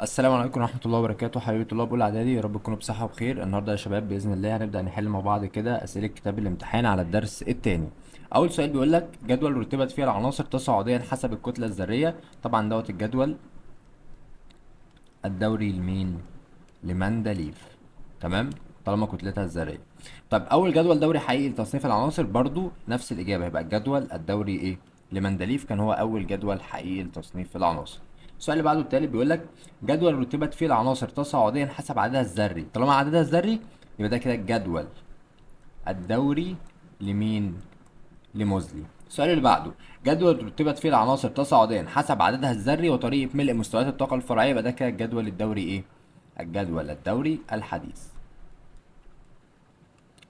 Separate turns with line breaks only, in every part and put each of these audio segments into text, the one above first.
السلام عليكم ورحمة الله وبركاته حبايبي طلاب أولى إعدادي، يا رب تكونوا بصحة وبخير. النهاردة يا شباب بإذن الله هنبدأ نحل مع بعض كده أسئلة كتاب الامتحان على الدرس التاني. أول سؤال بيقول لك جدول رتبت فيه العناصر تصاعديا حسب الكتلة الذرية. طبعا دوت الجدول الدوري لمين؟ لمندليف، تمام، طالما كتلتها الذرية. طب أول جدول دوري حقيقي لتصنيف العناصر برضو نفس الإجابة، هيبقى الجدول الدوري إيه؟ لمندليف، كان هو أول جدول حقيقي لتصنيف العناصر. السؤال اللي بعده التالت بيقول لك جدول رتبت فيه العناصر تصاعديا حسب عددها الذري. طالما عددها الذري يبقى ده كده الجدول الدوري لمين؟ لموزلي. السؤال اللي بعده جدول رتبت فيه العناصر تصاعديا حسب عددها الذري وطريقة ملء مستويات الطاقة الفرعية، يبقى ده كده الجدول الدوري إيه؟ الجدول الدوري الحديث.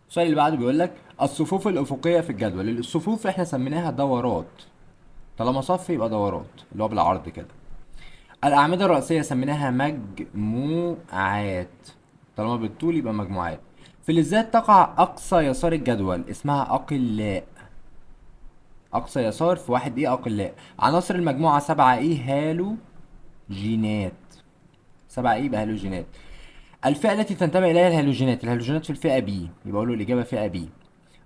السؤال اللي بعده بيقول لك الصفوف الأفقية في الجدول. الصفوف احنا سميناها دورات، طالما صف يبقى دورات اللي هو بالعرض كده. الأعمدة الرئيسية سميناها مجموعات، طالما بالطول يبقى مجموعات. فلزات تقع أقصى يسار الجدول اسمها أقلاء، أقصى يسار في 1 إيه أقلاء. عناصر المجموعة 7 إيه هالوجينات، 7 إيه يبقى هالوجينات. الفئة التي تنتمي إليها الهالوجينات، الهالوجينات في الفئة بي، يبقى أقول له الإجابة فئة بي.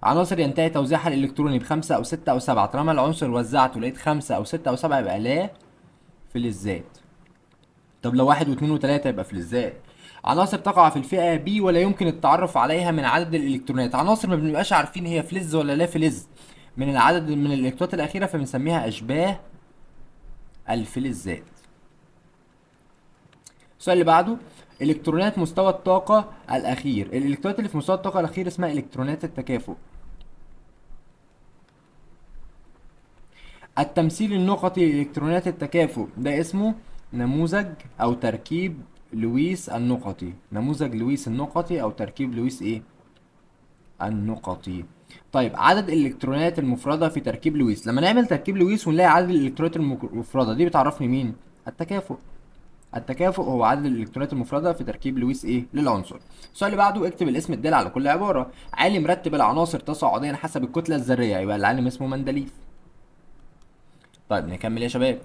عناصر ينتهي توزيعها الإلكتروني ب5 أو 6 أو 7، طالما العنصر وزعته لقيت 5 أو 6 أو 7 يبقى لا فلزات. طب لو 1 و2 و3 يبقى فلزات. عناصر تقع في الفئة بي ولا يمكن التعرف عليها من عدد الإلكترونات، عناصر ما بنبقاش عارفين هي فلز ولا لا فلز من العدد من الإلكترونات الأخيرة، فبنسميها أشباه الفلزات. السؤال اللي بعده إلكترونات مستوى الطاقة الأخير. الإلكترونات اللي في مستوى الطاقة الأخير اسمها إلكترونات التكافؤ. التمثيل النقطي لإلكترونات التكافؤ ده اسمه نموذج أو تركيب لويس النقطي، نموذج لويس النقطي أو تركيب لويس إيه؟ النقطي. طيب عدد الإلكترونات المفردة في تركيب لويس، لما نعمل تركيب لويس ونلاقي عدد الإلكترونات المفردة دي بتعرفني مين؟ التكافؤ. التكافؤ هو عدد الإلكترونات المفردة في تركيب لويس إيه؟ للعنصر. السؤال اللي بعده اكتب الاسم الدال على كل عبارة. عالم رتب العناصر تصاعديا حسب الكتلة الذرية، يبقى العالم اسمه مندليف. طيب نكمل يا شباب.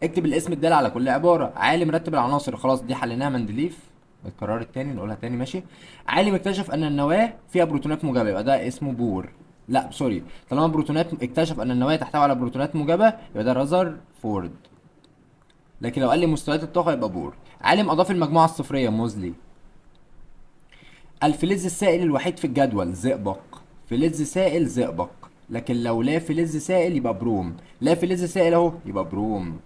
اكتب الاسم الدال على كل عبارة. عالم رتب العناصر، خلاص دي حليناها مندليف، اتكررت تاني نقولها تاني ماشي. عالم اكتشف ان النواة فيها بروتونات موجبة، يبقى ده اسمه بور، لا sorry، طالما بروتونات، اكتشف ان النواة تحتوي على بروتونات موجبة يبقى ده رذرفورد، لكن لو قال لي مستويات الطاقة يبقى بور. عالم اضاف المجموعة الصفرية موزلي. الفلز السائل الوحيد في الجدول زئبق، فلز سائل زئبق، لكن لو لا فلز سائل يبقى بروم، لا فلز سائل اهو يبقى بروم.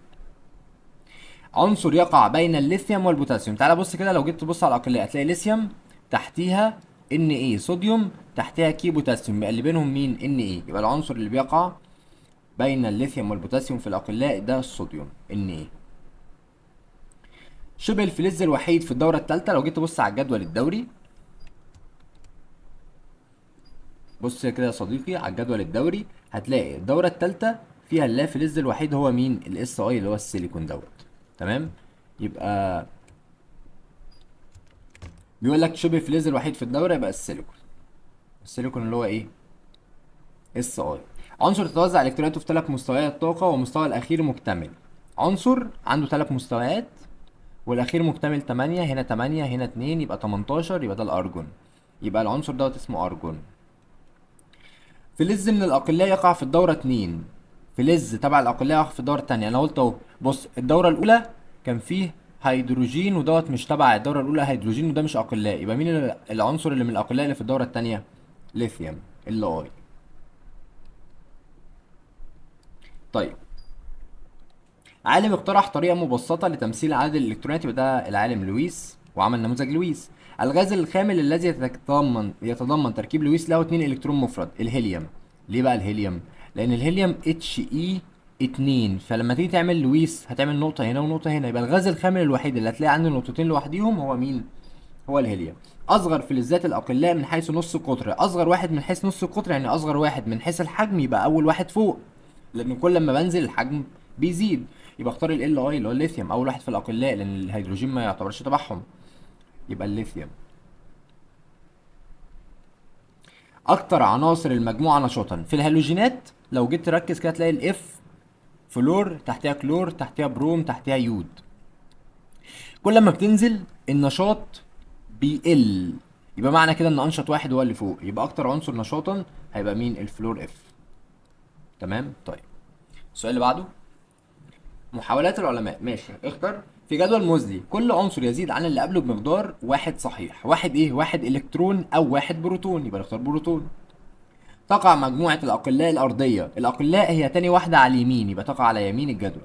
عنصر يقع بين الليثيوم والبوتاسيوم، تعال بص كده، لو جيت تبص على الاقلاء هتلاقي ليثيوم تحتيها ان اي صوديوم تحتيها كي بوتاسيوم، يبقى اللي بينهم مين؟ ان اي، يبقى العنصر اللي بيقع بين الليثيوم والبوتاسيوم في الاقلاء ده الصوديوم ان اي. شبه الفلز الوحيد في الدورة الثالثة، لو جيت تبص على الجدول الدوري، بص كده يا صديقي على الجدول الدوري هتلاقي الدورة الثالثة فيها اللا فلز الوحيد هو مين؟ الاس اي اللي هو السيليكون دوت، تمام. يبقى بيقول لك شبه فلز الوحيد في الدورة يبقى السيليكون، السيليكون اللي هو ايه؟ اس اي. عنصر تتوزع الكتروناته في 3 مستويات طاقة ومستوى الأخير مكتمل. عنصر عنده 3 مستويات والأخير مكتمل 8، هنا 8 هنا 2 يبقى 18، يبقى ده الأرجون، يبقى العنصر دوت اسمه أرجون. فلز من الأقلاء يقع في الدورة 2، فلز تبع الأقلاء يقع في الدورة التانية. أنا قلت أهو، بص الدورة الأولى كان فيه هيدروجين ودوت مش تبع الدورة الأولى هيدروجين وده مش أقلاء، يبقى مين العنصر اللي من الأقلاء اللي في الدورة التانية؟ ليثيوم ال اي. طيب عالم اقترح طريقة مبسطة لتمثيل عدد الإلكترونات، يبقى ده العالم لويس وعمل نموذج لويس. الغاز الخامل الذي يتضمن تركيب لويس له 2 إلكترون مفرد، الهيليوم. ليه بقى الهيليوم؟ لأن الهيليوم اتش اي 2، فلما تيجي تعمل لويس هتعمل نقطة هنا ونقطة هنا، يبقى الغاز الخامل الوحيد اللي هتلاقي عنده نقطتين لوحديهم هو مين؟ هو الهيليوم. أصغر فلزات الأقلاء من حيث نص القطر، أصغر واحد من حيث نص القطر يعني أصغر واحد من حيث الحجم يبقى أول واحد فوق، لأن كل ما بنزل الحجم بيزيد، يبقى اختار ال اي اللي هو الليثيوم أول واحد في الأقلاء لأن الهيدروجين ما يعتبرش تبعهم، يبقى الليثيوم. أكتر عناصر المجموعة نشاطا في الهالوجينات، لو جيت تركز كده تلاقي الاف فلور تحتها كلور تحتها بروم تحتها يود، كل ما بتنزل النشاط بيقل، يبقى معنى كده ان انشط واحد هو اللي فوق، يبقى اكتر عنصر نشاطا هيبقى مين؟ الفلور F. تمام. طيب السؤال اللي بعده، محاولات العلماء. ماشي، اختر في جدول موزلي كل عنصر يزيد عن اللي قبله بمقدار واحد صحيح. واحد ايه؟ واحد الكترون او واحد بروتون، يبقى نختار بروتون. تقع مجموعة الأقلاء الأرضية، الأقلاء هي تاني واحدة على اليمين، يبقى تقع على يمين الجدول.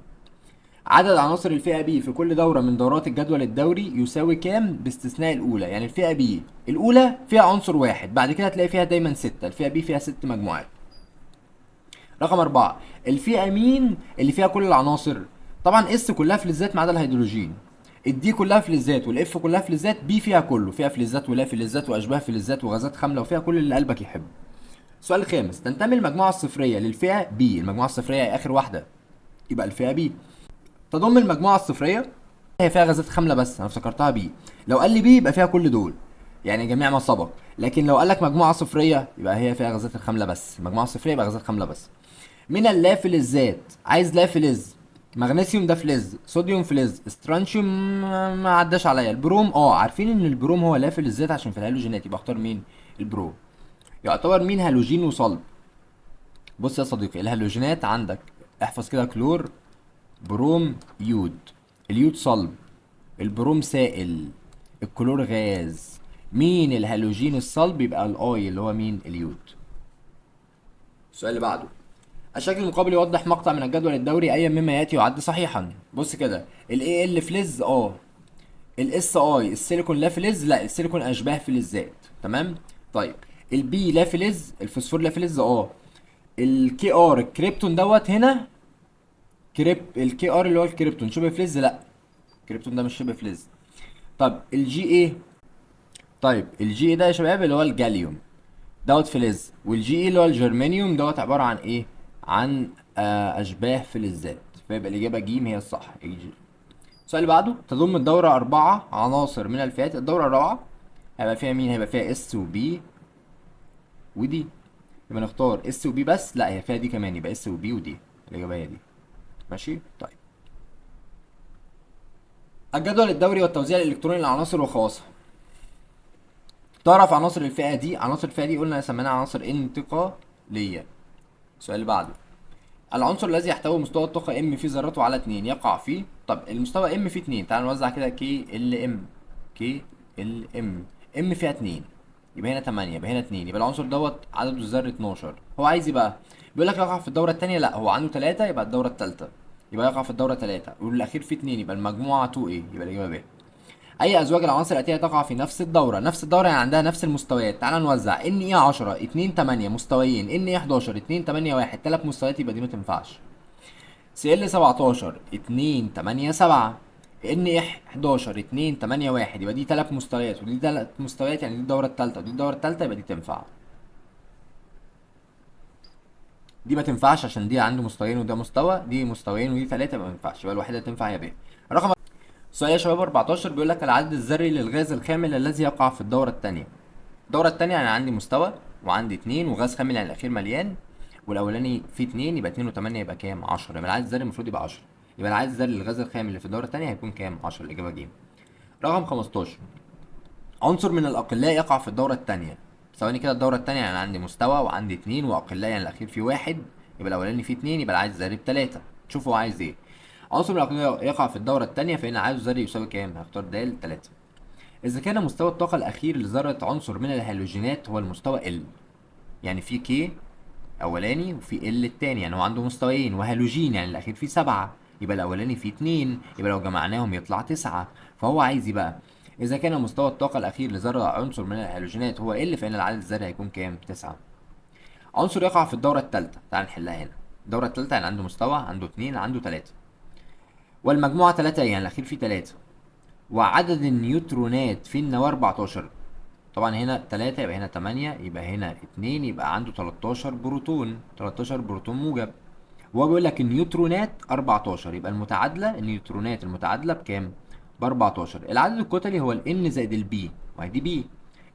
عدد عناصر الفئة B في كل دورة من دورات الجدول الدوري يساوي كام باستثناء الأولى؟ يعني الفئة B الأولى فيها عنصر واحد، بعد كده هتلاقي فيها دايما 6، الفئة B فيها 6 مجموعات. رقم 4، الفئة مين اللي فيها كل العناصر؟ طبعا S كلها فلزات ما عدا الهيدروجين، ال D كلها فلزات وال F كلها فلزات، P فيها كله، فيها فلزات ولا فلزات واشباه فلزات وغازات خاملة وفيها كل اللي قلبك يحبه. السؤال الخامس، تنتمي المجموعة الصفرية للفئة B، المجموعة الصفرية هي آخر واحدة، يبقى الفئة B. تضم المجموعة الصفرية هي فيها غازات خاملة بس، أنا افتكرتها B. لو قال لي B يبقى فيها كل دول، يعني جميع ما سبق، لكن لو قال لك مجموعة صفرية يبقى هي فيها غازات الخاملة بس، المجموعة الصفرية يبقى غازات خاملة بس. من اللافلزات، عايز لافلز، مغنيسيوم ده فلز، صوديوم فلز، استرانشيوم ما عداش عليا، البروم عارفين ان البروم هو لافلزات عشان في الهالوجينات، يبقى اختار مين؟ البروم. يعتبر مين هالوجين وصلب؟ بص يا صديقي، الهالوجينات عندك احفظ كده، كلور، بروم، يود. اليود صلب، البروم سائل، الكلور غاز. مين الهالوجين الصلب؟ يبقى ال I اللي هو مين؟ اليود. السؤال اللي بعده، الشكل المقابل يوضح مقطع من الجدول الدوري اي مما ياتي يعد صحيحا. بص كده، ال Al فلز، ال Si السيليكون لا فلز، لا السيليكون اشباه فلزات، تمام. طيب ال P لا فلز، الفوسفور لا فلز، ال Kr الكريبتون دوت هنا، ال Kr اللي هو الكريبتون شبه فلز، لا الكريبتون ده مش شبه فلز. طب الجي ايه؟ طيب الجي ايه ده يا شباب اللي هو الجاليوم دوت فلز، وال Ge اللي هو الجرمانيوم دوت عبارة عن ايه؟ عن اشباه فلزات، فيبقى الاجابة ج هي الصح. السؤال اللي بعده، تضم الدورة 4 عناصر من الفئات. الدورة الرابعة هيبقى فيها مين؟ هيبقى فيها S و P و D، يبقى نختار S و P بس، لا هي فيها D كمان، يبقى S و P و D، الإجابة هي دي. ماشي. طيب الجدول الدوري والتوزيع الإلكتروني للعناصر وخواصها. تعرف عناصر الفئة دي؟ عناصر الفئة دي قلنا سميناها عناصر انتقالية. السؤال اللي بعده، العنصر الذي يحتوي مستوى الطاقة M في ذراته على 2 يقع في، طب المستوى M فيه 2، تعال نوزع كده K L M، K L M، M فيها 2، يبقى هنا 8، يبقى هنا 2، يبقى العنصر دوت عدده الذري 12. هو عايز ايه بقى؟ بيقول لك يقع في الدورة التانية، لا هو عنده 3 يبقى الدورة التالتة، يبقى يقع في الدورة 3، والأخير فيه 2 يبقى المجموعة 2 A، يبقى الإجابة ب. أي أزواج العناصر الآتية تقع في نفس الدورة؟ نفس الدورة يعني عندها نفس المستويات. تعال نوزع، Na 10 2 8 مستويين، Na 11 2 8 1 3 مستويات، يبقى دي ما تنفعش. Cl 17 2 8 7، Na 11 2 8 1، يبقى دي 3 مستويات ودي 3 مستويات، يعني دي الدورة التالتة ودي الدورة التالتة، يبقى دي تنفع. دي ما تنفعش عشان دي عنده مستويين وده مستوى، دي مستويين ودي 3، يبقى ما ينفعش، يبقى الوحيدة اللي تنفع هي ب. رقم سؤال يا شباب 14 بيقول لك العدد الذري للغاز الخامل الذي يقع في الدورة التانية. الدورة التانية يعني عندي مستوى وعندي 2 وغاز خامل يعني الأخير مليان، والأولاني فيه 2، يبقى 2 و8 يبقى كام؟ 10، يبقى العدد الذري المفروض يبقى 10، يبقى العدد الذري للغاز الخامل اللي في الدورة التانية هيكون كام؟ 10، الإجابة ج. رقم 15، عنصر من الأقلاء يقع في الدورة التانية. ثواني كده، الدورة التانية يعني عندي مستوى وعندي 2 وأقلاء يعني الأخير فيه 1، يبقى الأولاني فيه 2، يبقى العدد الذري ب3. شوفوا هو عايز إيه. عنصر من الأقلاء يقع في الدورة التانية فإن العدد الذري يساوي كام؟ هختار د 3. إذا كان مستوى الطاقة الأخير لذرة عنصر من الهالوجينات هو المستوى L، يعني في K أولاني وفي L التاني، يعني هو عنده مستويين، وهالوجين يعني الأخير فيه 7، يبقى الأولاني فيه 2، يبقى لو جمعناهم يطلع 9. فهو عايز إيه بقى؟ إذا كان مستوى الطاقة الأخير لذرة عنصر من الهالوجينات هو L فإن العدد الذري هيكون كام؟ 9. عنصر يقع في الدورة التالتة، تعال نحلها هنا. الدورة التالتة يعني عنده مستوى، عنده 2، عنده 3، والمجموعة 3 يعني الأخير فيه 3، وعدد النيوترونات في النواة 14. طبعا هنا 3 يبقى هنا 8 يبقى هنا 2، يبقى عنده 13 بروتون، 13 بروتون موجب. وهو بيقول لك النيوترونات 14، يبقى المتعادلة، النيوترونات المتعادلة بكام؟ ب 14. العدد الكتلي هو ال N زائد ال P، وهي دي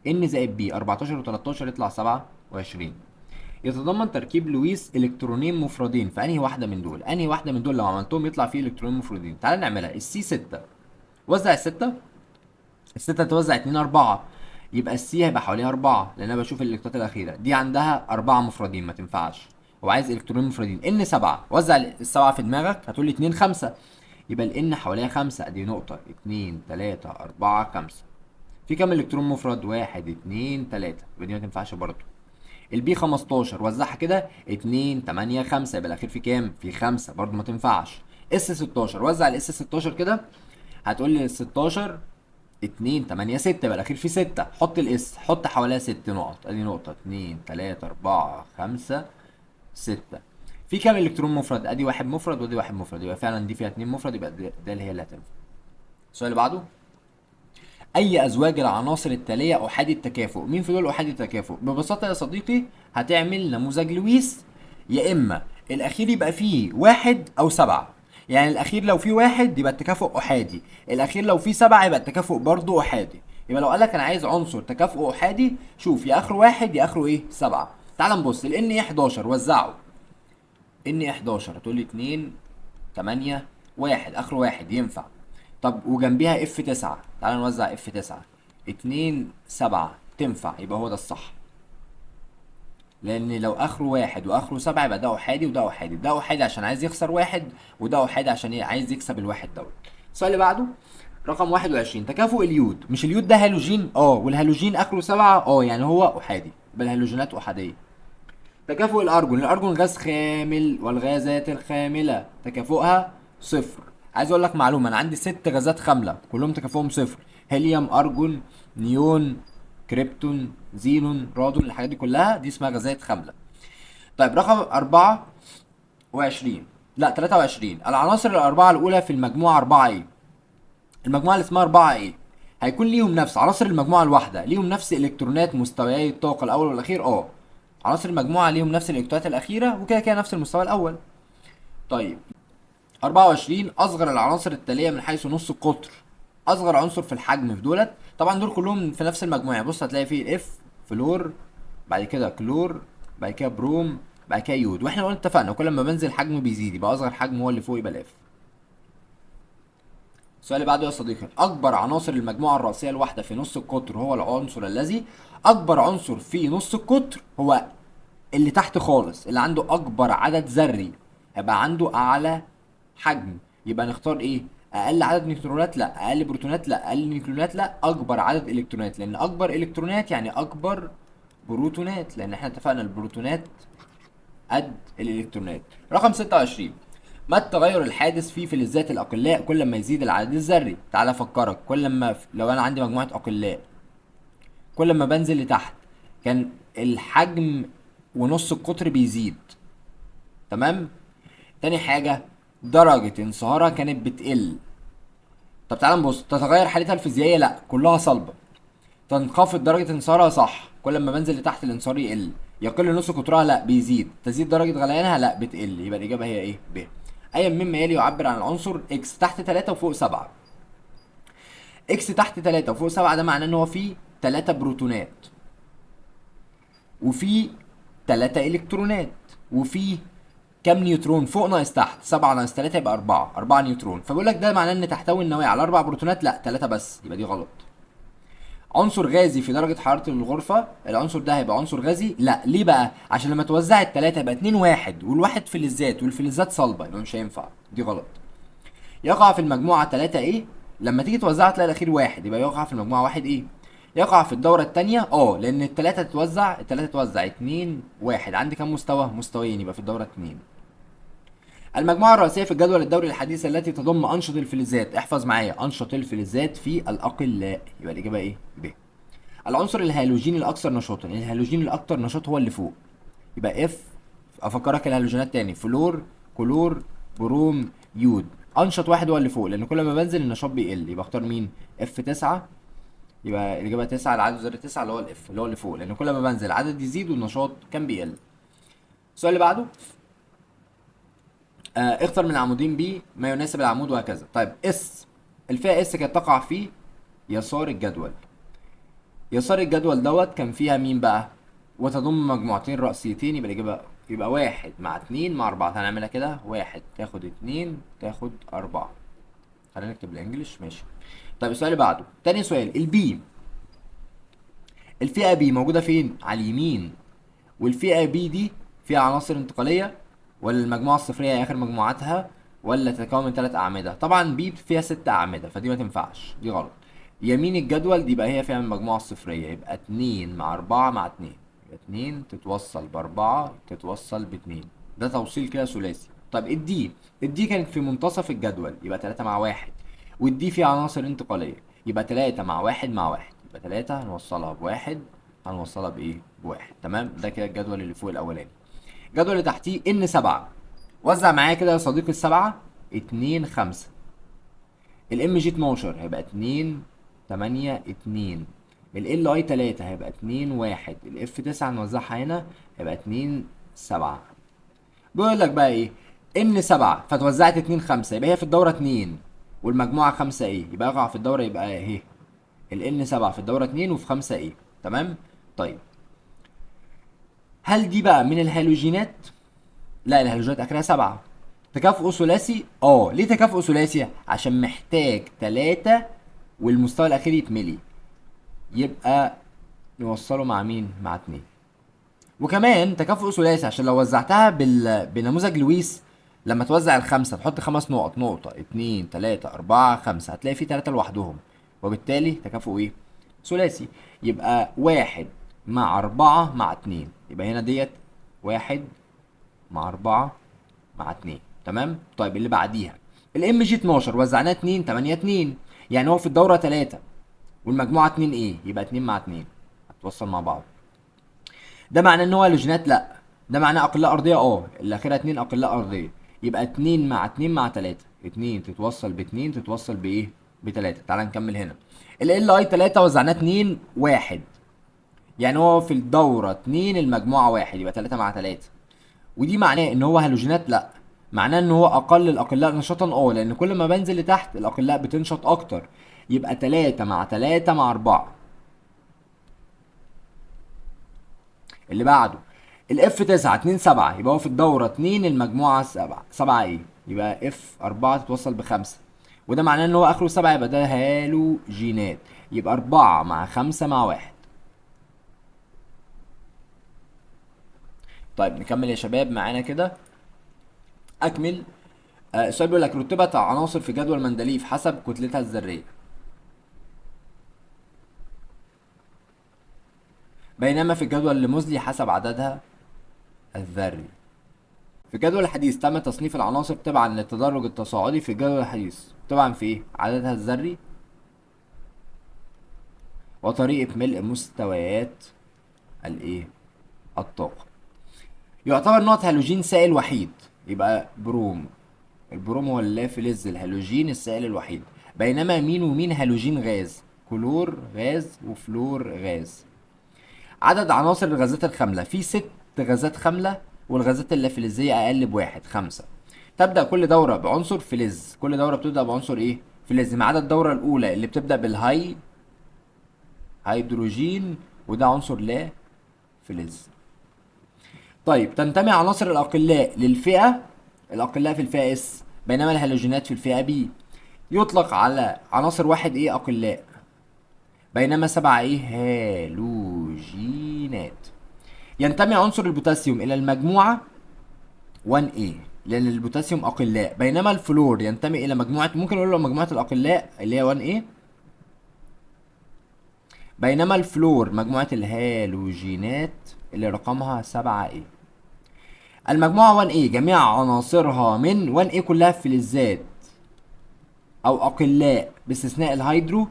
P، N زائد P 14 و13 يطلع 27. يتضمن تركيب لويس الكترونين مفردين في انهي واحدة من دول؟ انهي واحدة من دول لو عملتهم يطلع فيه الكترونين مفردين؟ تعال نعملها. ال C 6 وزع الستة، الستة توزع 2 4، يبقى ال C هيبقى حواليها 4، لان انا بشوف الالكترونات الاخيرة دي عندها 4 مفردين ما تنفعش، هو عايز الكترونين مفردين. N 7، وزع السبعة في دماغك هتقول لي 2 5، يبقى ال N حواليها 5، ادي نقطة 2 3 4 5. في كام الكترون مفرد؟ 1 2 3، يبقى دي ما تنفعش برضه. ال P 15 وزعها كده 2 8 5، يبقى الاخير في كام؟ في 5، برضه ما تنفعش. S 16، وزع ال S 16 كده هتقول لي 16 2 8 6، يبقى الاخير في 6، حط ال S، حط حواليها 6 نقط، ادي نقطة 2 3 4 5 6. في كام الكترون مفرد؟ ادي واحد مفرد وادي واحد مفرد، يبقى فعلا دي فيها 2 مفرد، يبقى ده اللي هي اللي هتنفع. السؤال اللي بعده، اي ازواج العناصر التالية احادي التكافؤ؟ مين في دول احادي التكافؤ؟ ببساطة يا صديقي هتعمل نموذج لويس، يا اما الاخير يبقى فيه 1 او 7، يعني الاخير لو فيه 1 يبقى التكافؤ احادي، الاخير لو فيه 7 يبقى التكافؤ برضه احادي. يبقى لو قال لك انا عايز عنصر تكافؤه احادي، شوف يا اخره 1 يا اخره ايه؟ 7. تعال نبص ال Na 11، وزعه Na 11، هتقول لي 2 8 1، اخره 1 ينفع. طب وجنبيها F 9، تعال نوزع F 9، 2 7 تنفع، يبقى هو ده الصح، لان لو اخره 1 واخره 7 يبقى ده احادي وده احادي، ده احادي عشان عايز يخسر 1، وده احادي عشان ايه؟ عايز يكسب الواحد دوت. السؤال اللي بعده رقم 21، تكافؤ اليود. مش اليود ده هالوجين؟ والهالوجين اخره 7، يعني هو احادي، يبقى الهالوجينات احادية. تكافؤ الارجون، الارجون غاز خامل والغازات الخامله تكافؤها 0. عايز اقول لك معلومة، انا عندي 6 غازات خامله كلهم تكافؤهم 0، هيليوم، ارجون، نيون، كريبتون، زينون، رادون، الحاجات دي كلها دي اسمها غازات خامله. طيب رقم 24، لا 23، العناصر الاربعة الاولى في المجموعة 4 A؟ المجموعة اللي اسمها 4 A هيكون ليهم نفس عناصر المجموعة الواحدة، ليهم نفس الكترونات مستويي الطاقة الاول والاخير. عناصر المجموعة ليهم نفس الالكترونات الاخيرة وكده كده نفس المستوى الاول. طيب 24، اصغر العناصر التالية من حيث نص القطر. اصغر عنصر في الحجم في دولت، طبعا دول كلهم في نفس المجموعة، بص هتلاقي فيه F فلور، بعد كده كلور، بعد كده بروم، بعد كده يود، واحنا قلنا اتفقنا كل ما بنزل حجمه بيزيد، يبقى اصغر حجم هو اللي فوق يبقى ال F. السؤال اللي بعده يا صديقي، اكبر عناصر المجموعة الرئيسية الواحدة في نص القطر هو العنصر الذي. اكبر عنصر في نص القطر هو اللي تحت خالص، اللي عنده اكبر عدد ذري، هيبقى عنده اعلى حجم، يبقى نختار ايه؟ اقل عدد نيوترونات؟ لا. اقل بروتونات؟ لا. اقل نيوكليونات؟ لا. اكبر عدد الكترونات، لان اكبر الكترونات يعني اكبر بروتونات، لان احنا اتفقنا البروتونات قد الالكترونات. رقم 26، ما التغير الحادث في فلزات الاقلاء كل ما يزيد العدد الذري؟ تعال افكرك، كل ما لو انا عندي مجموعة اقلاء، كل ما بنزل لتحت كان الحجم ونص القطر بيزيد، تمام؟ تاني حاجة درجه انصهارها كانت بتقل. طب تعال نبص، تتغير حالتها الفيزيائية؟ لا، كلها صلبه. تنخفض درجه انصهارها؟ صح، كل ما بنزل لتحت الانصهار يقل. يقل نص قطرها؟ لا، بيزيد. تزيد درجه غليانها؟ لا، بتقل. يبقى الاجابة هي ايه؟ ب. اي مما يلي يعبر عن العنصر X تحت 3 وفوق 7. X تحت 3 وفوق 7 ده معناه ان هو فيه 3 بروتونات وفيه 3 الكترونات وفيه كام نيوترون؟ فوق ناقص تحت، 7 ناقص 3 يبقى 4، 4 نيوترون. فبيقول لك ده معناه ان تحتوي النواة على 4 بروتونات؟ لا، 3 بس، يبقى دي غلط. عنصر غازي في درجة حرارة الغرفة، العنصر ده هيبقى عنصر غازي؟ لا، ليه بقى؟ عشان لما توزع التلاتة يبقى 2 1، والواحد فلزات والفلزات صلبة، يبقى مش هينفع، دي غلط. يقع في المجموعة 3 ايه؟ لما تيجي توزعها تلاقي الأخير 1، يبقى يقع في المجموعة 1 ايه؟ يقع في الدورة التانية، لأن التلاتة تتوزع، التلاتة تتوزع 2 1، عندي كام مستوى؟ مستويين، يبقى في الدورة 2. المجموعة الرئيسية في الجدول الدوري الحديث التي تضم أنشط الفلزات، احفظ معايا، أنشط الفلزات في الأقلاء، يبقى الإجابة إيه؟ ب. العنصر الهالوجيني الأكثر نشاطا، الهالوجين الأكثر نشاط هو اللي فوق، يبقى F. أفكرك الهالوجينات تاني، فلور، كلور، بروم، يود، أنشط واحد هو اللي فوق، لأن كل ما بنزل النشاط بيقل، يبقى اختار مين؟ F 9، يبقى الإجابة 9، العدد الذري 9 اللي هو ال F اللي هو اللي فوق، لأن كل ما بنزل العدد يزيد والنشاط كان بيقل. السؤال اللي بعده، اختر من العمودين B ما يناسب العمود وهكذا. طيب S، الفئة S كانت تقع في يسار الجدول، يسار الجدول دوت كان فيها مين بقى؟ وتضم مجموعتين رأسيتين، يبقى الإجابة يبقى 1 مع 2 مع 4. هنعملها كده، 1 تاخد 2 تاخد 4. خلينا نكتب بال English ماشي. طيب السؤال اللي بعده، تاني سؤال، ال B، الفئة B موجودة فين؟ على اليمين. والفئة B دي فيها عناصر انتقالية ولا المجموعة الصفرية هي آخر مجموعاتها ولا تتكون من 3 أعمدة؟ طبعا B فيها 6 أعمدة، فدي ما تنفعش، دي غلط. يمين الجدول دي يبقى هي فيها المجموعة الصفرية، يبقى 2 مع 4 مع 2، يبقى 2 تتوصل ب4 تتوصل ب2، ده توصيل كده ثلاثي. طب ال D، ال D كانت في منتصف الجدول، يبقى 3 مع 1، وال D فيها عناصر انتقالية، يبقى 3 مع 1 مع 1، يبقى 3 هنوصلها ب1، هنوصلها بإيه؟ ب1. تمام، ده كده الجدول اللي فوق الأولاني. الجدول اللي تحتيه N 7، وزع معايا كده يا صديقي السبعة، 2 5، ال Mg 12 هيبقى 2 8 2، ال Li 3 هيبقى 2 1، ال F 9 نوزعها هنا هيبقى 2 7. بيقول لك بقى ايه؟ N 7 فتوزعت 2 5، يبقى هي في الدورة 2 والمجموعة 5 A، يبقى يقع في الدورة، يبقى اهي ال N 7 في الدورة 2 وفي 5 A. تمام؟ طيب هل دي بقى من الهالوجينات؟ لا، الهالوجينات اخرها 7. تكافؤ ثلاثي؟ ليه تكافؤ ثلاثي؟ عشان محتاج 3 والمستوى الاخير يتملي، يبقى نوصله مع مين؟ مع 2. وكمان تكافؤ ثلاثي عشان لو وزعتها بنموذج لويس، لما توزع الخمسة تحط 5 نقط، نقطة 2 3 4 5، هتلاقي في 3 لوحدهم، وبالتالي تكافؤ ايه؟ ثلاثي. يبقى 1 مع 4 مع 2، يبقى هنا ديت 1 مع 4 مع 2. تمام؟ طيب اللي بعديها ال Mg 12 وزعناه 2 8 2، يعني هو في الدورة 3 والمجموعة 2 A، يبقى 2 مع 2 هتوصل مع بعض. ده معناه ان هو هالوجينات؟ لا. ده معناه اقلاء ارضية؟ اللي اخرها 2 اقلاء ارضية، يبقى 2 مع 2 مع 3، 2 تتوصل ب 2 تتوصل بايه؟ ب 3. تعال نكمل هنا. ال Li 3 وزعناه 2 1، يعني هو في الدورة 2 المجموعة 1، يبقى 3 مع 3. ودي معناه ان هو هالوجينات؟ لا. معناه ان هو اقل الاقلاء نشاطا؟ لان كل ما بنزل لتحت الاقلاء بتنشط اكتر، يبقى 3 مع 3 مع 4. اللي بعده ال F 9 2 7، يبقى هو في الدورة 2 المجموعة 7، 7 A، يبقى F 4 تتوصل ب5، وده معناه ان هو اخره 7، يبقى ده هالوجينات، يبقى 4 مع 5 مع 1. طيب نكمل يا شباب معانا كده، اكمل. السؤال بيقول لك رتبت عناصر في جدول مندليف حسب كتلتها الذرية، بينما في الجدول الليموزلي حسب عددها الذري. في الجدول الحديث تم تصنيف العناصر تبعا للتدرج التصاعدي في الجدول الحديث، طبعا في ايه؟ عددها الذري وطريقة ملء مستويات الايه؟ الطاقة. يعتبر نوع هالوجين سائل وحيد، يبقى بروم، البروم هو اللافلز الهالوجين السائل الوحيد، بينما مين ومين هالوجين غاز؟ كلور غاز وفلور غاز. عدد عناصر الغازات الخاملة، في 6 غازات خاملة، والغازات اللافلزية أقل بواحد، 5. تبدأ كل دورة بعنصر فلز، كل دورة بتبدأ بعنصر إيه؟ فلز، ما عدا الدورة الأولى اللي بتبدأ بالهاي هيدروجين، وده عنصر لا فلز. طيب تنتمي عناصر الأقلاء للفئة، الأقلاء في الفئة S، بينما الهالوجينات في الفئة B. يطلق على عناصر 1 A أقلاء، بينما 7 A هالوجينات. ينتمي عنصر البوتاسيوم إلى المجموعة 1 A لأن البوتاسيوم أقلاء، بينما الفلور ينتمي إلى مجموعة، ممكن نقول له مجموعة الأقلاء اللي هي 1 A، بينما الفلور مجموعة الهالوجينات اللي رقمها 7 A. المجموعة 1 A جميع عناصرها من 1 A كلها فلزات أو أقلاء باستثناء الهيدرو،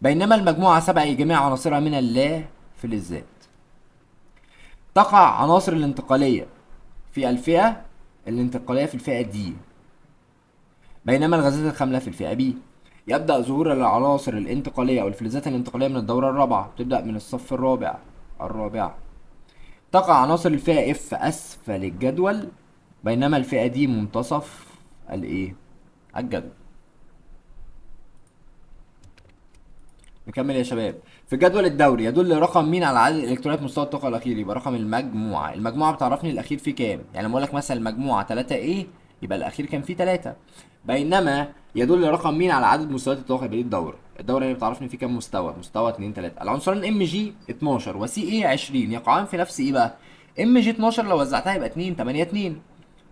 بينما المجموعة 7 A جميع عناصرها من اللا فلزات. تقع عناصر الانتقالية في الفئة الانتقالية في الفئة D، بينما الغازات الخاملة في الفئة B. يبدأ ظهور العناصر الانتقالية أو الفلزات الانتقالية من الدورة الرابعة، بتبدأ من الصف الرابع. تقع عناصر الفئة F أسفل الجدول، بينما الفئة D منتصف الإيه؟ الجدول. نكمل يا شباب. في الجدول الدوري يدل رقم مين على عدد الالكترونات مستوى الطاقة الأخير؟ يبقى رقم المجموعة. المجموعة بتعرفني الأخير فيه كام، يعني لما أقول لك مثلا المجموعة 3 A يبقى الأخير كان فيه 3، بينما يدل رقم مين على عدد مستويات الطاقة؟ يبقى دي الدورة، الدورة هي بتعرفني في كام مستوى، مستوى 2 3. العنصرين Mg 12 و Ca 20 يقعان في نفس ايه بقى؟ Mg 12 لو وزعتها يبقى 2 8 2،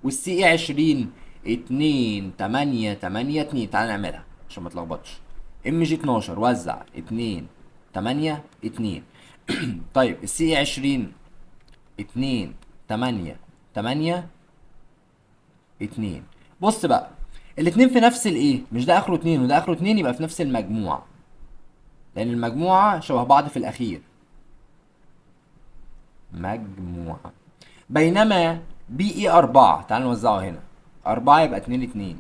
والسي اي 20 2 8 8 2. تعالى نعملها عشان ما تلخبطش. Mg 12 وزع 2 8 2. طيب السي اي 20 2 8 8 2. بص بقى الاتنين في نفس الايه، مش ده اخره 2 وده اخره 2، يبقى في نفس المجموعة، لان المجموعة شبه بعض في الاخير، مجموعة. بينما Be 4، تعال نوزعه هنا، 4 يبقى 2 2،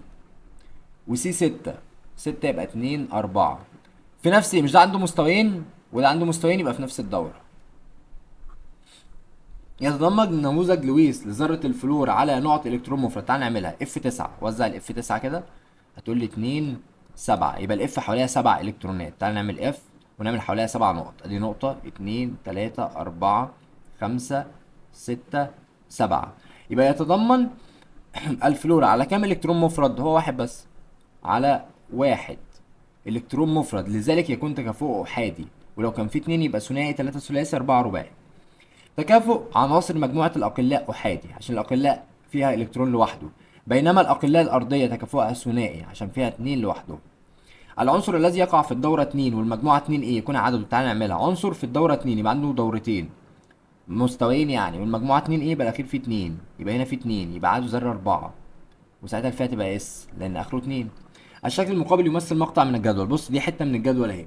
وسي 6 6 يبقى 2 4، في نفس، مش ده عنده مستويين وده عنده مستويين، يبقى في نفس الدورة. يتضمن نموذج لويس لذرة الفلور على نقط الكترون مفرد. تعال نعملها F 9، وزع ال F 9 كده، هتقول لي 2 7، يبقى ال F حواليها 7 الكترونات. تعال نعمل F ونعمل حواليها 7 نقط، ادي نقطة 2 3 4 5 6 7. يبقى يتضمن الفلور على كام الكترون مفرد؟ هو واحد بس، على 1 الكترون مفرد، لذلك يكون تكافؤه احادي، ولو كان في 2 يبقى ثنائي، 3 ثلاثي، 4 رباعي. تكافؤ عناصر مجموعة الأقلاء أحادي عشان الأقلاء فيها إلكترون لوحده، بينما الأقلاء الأرضية تكافؤها ثنائي عشان فيها 2 لوحده. العنصر الذي يقع في الدورة 2 والمجموعة 2 A يكون عدده، تعالى نعملها، عنصر في الدورة 2 يبقى عنده دورتين مستويين يعني، والمجموعة 2 A يبقى الأخير فيه 2، يبقى هنا فيه 2، يبقى عدده ذرة 4، وساعتها الفئة تبقى S لأن آخره 2. الشكل المقابل يمثل مقطع من الجدول، بص دي حتة من الجدول أهي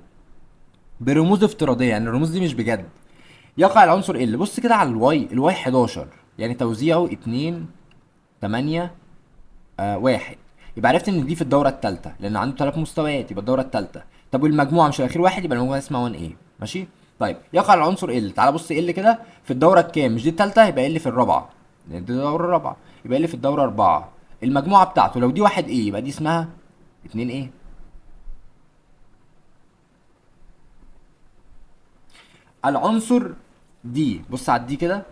برموز افتراضية، يعني الرموز دي مش بجد. يقع العنصر L، بص كده على ال Y، ال Y 11 يعني توزيعه 2 8 1، يبقى عرفت ان دي في الدورة الثالثة لان عنده 3 مستويات، يبقى الدورة الثالثة. طب والمجموعة مش الاخير 1، يبقى المجموعة اسمها 1 A، ماشي. طيب يقع العنصر L، تعالى بص L كده في الدورة الكام؟ مش دي الثالثة، يبقى L في الرابعة لان دي الدورة الرابعة، يبقى L في الدورة 4. المجموعة بتاعته لو دي 1 A يبقى دي اسمها 2 A. العنصر D، بص على ال D كده،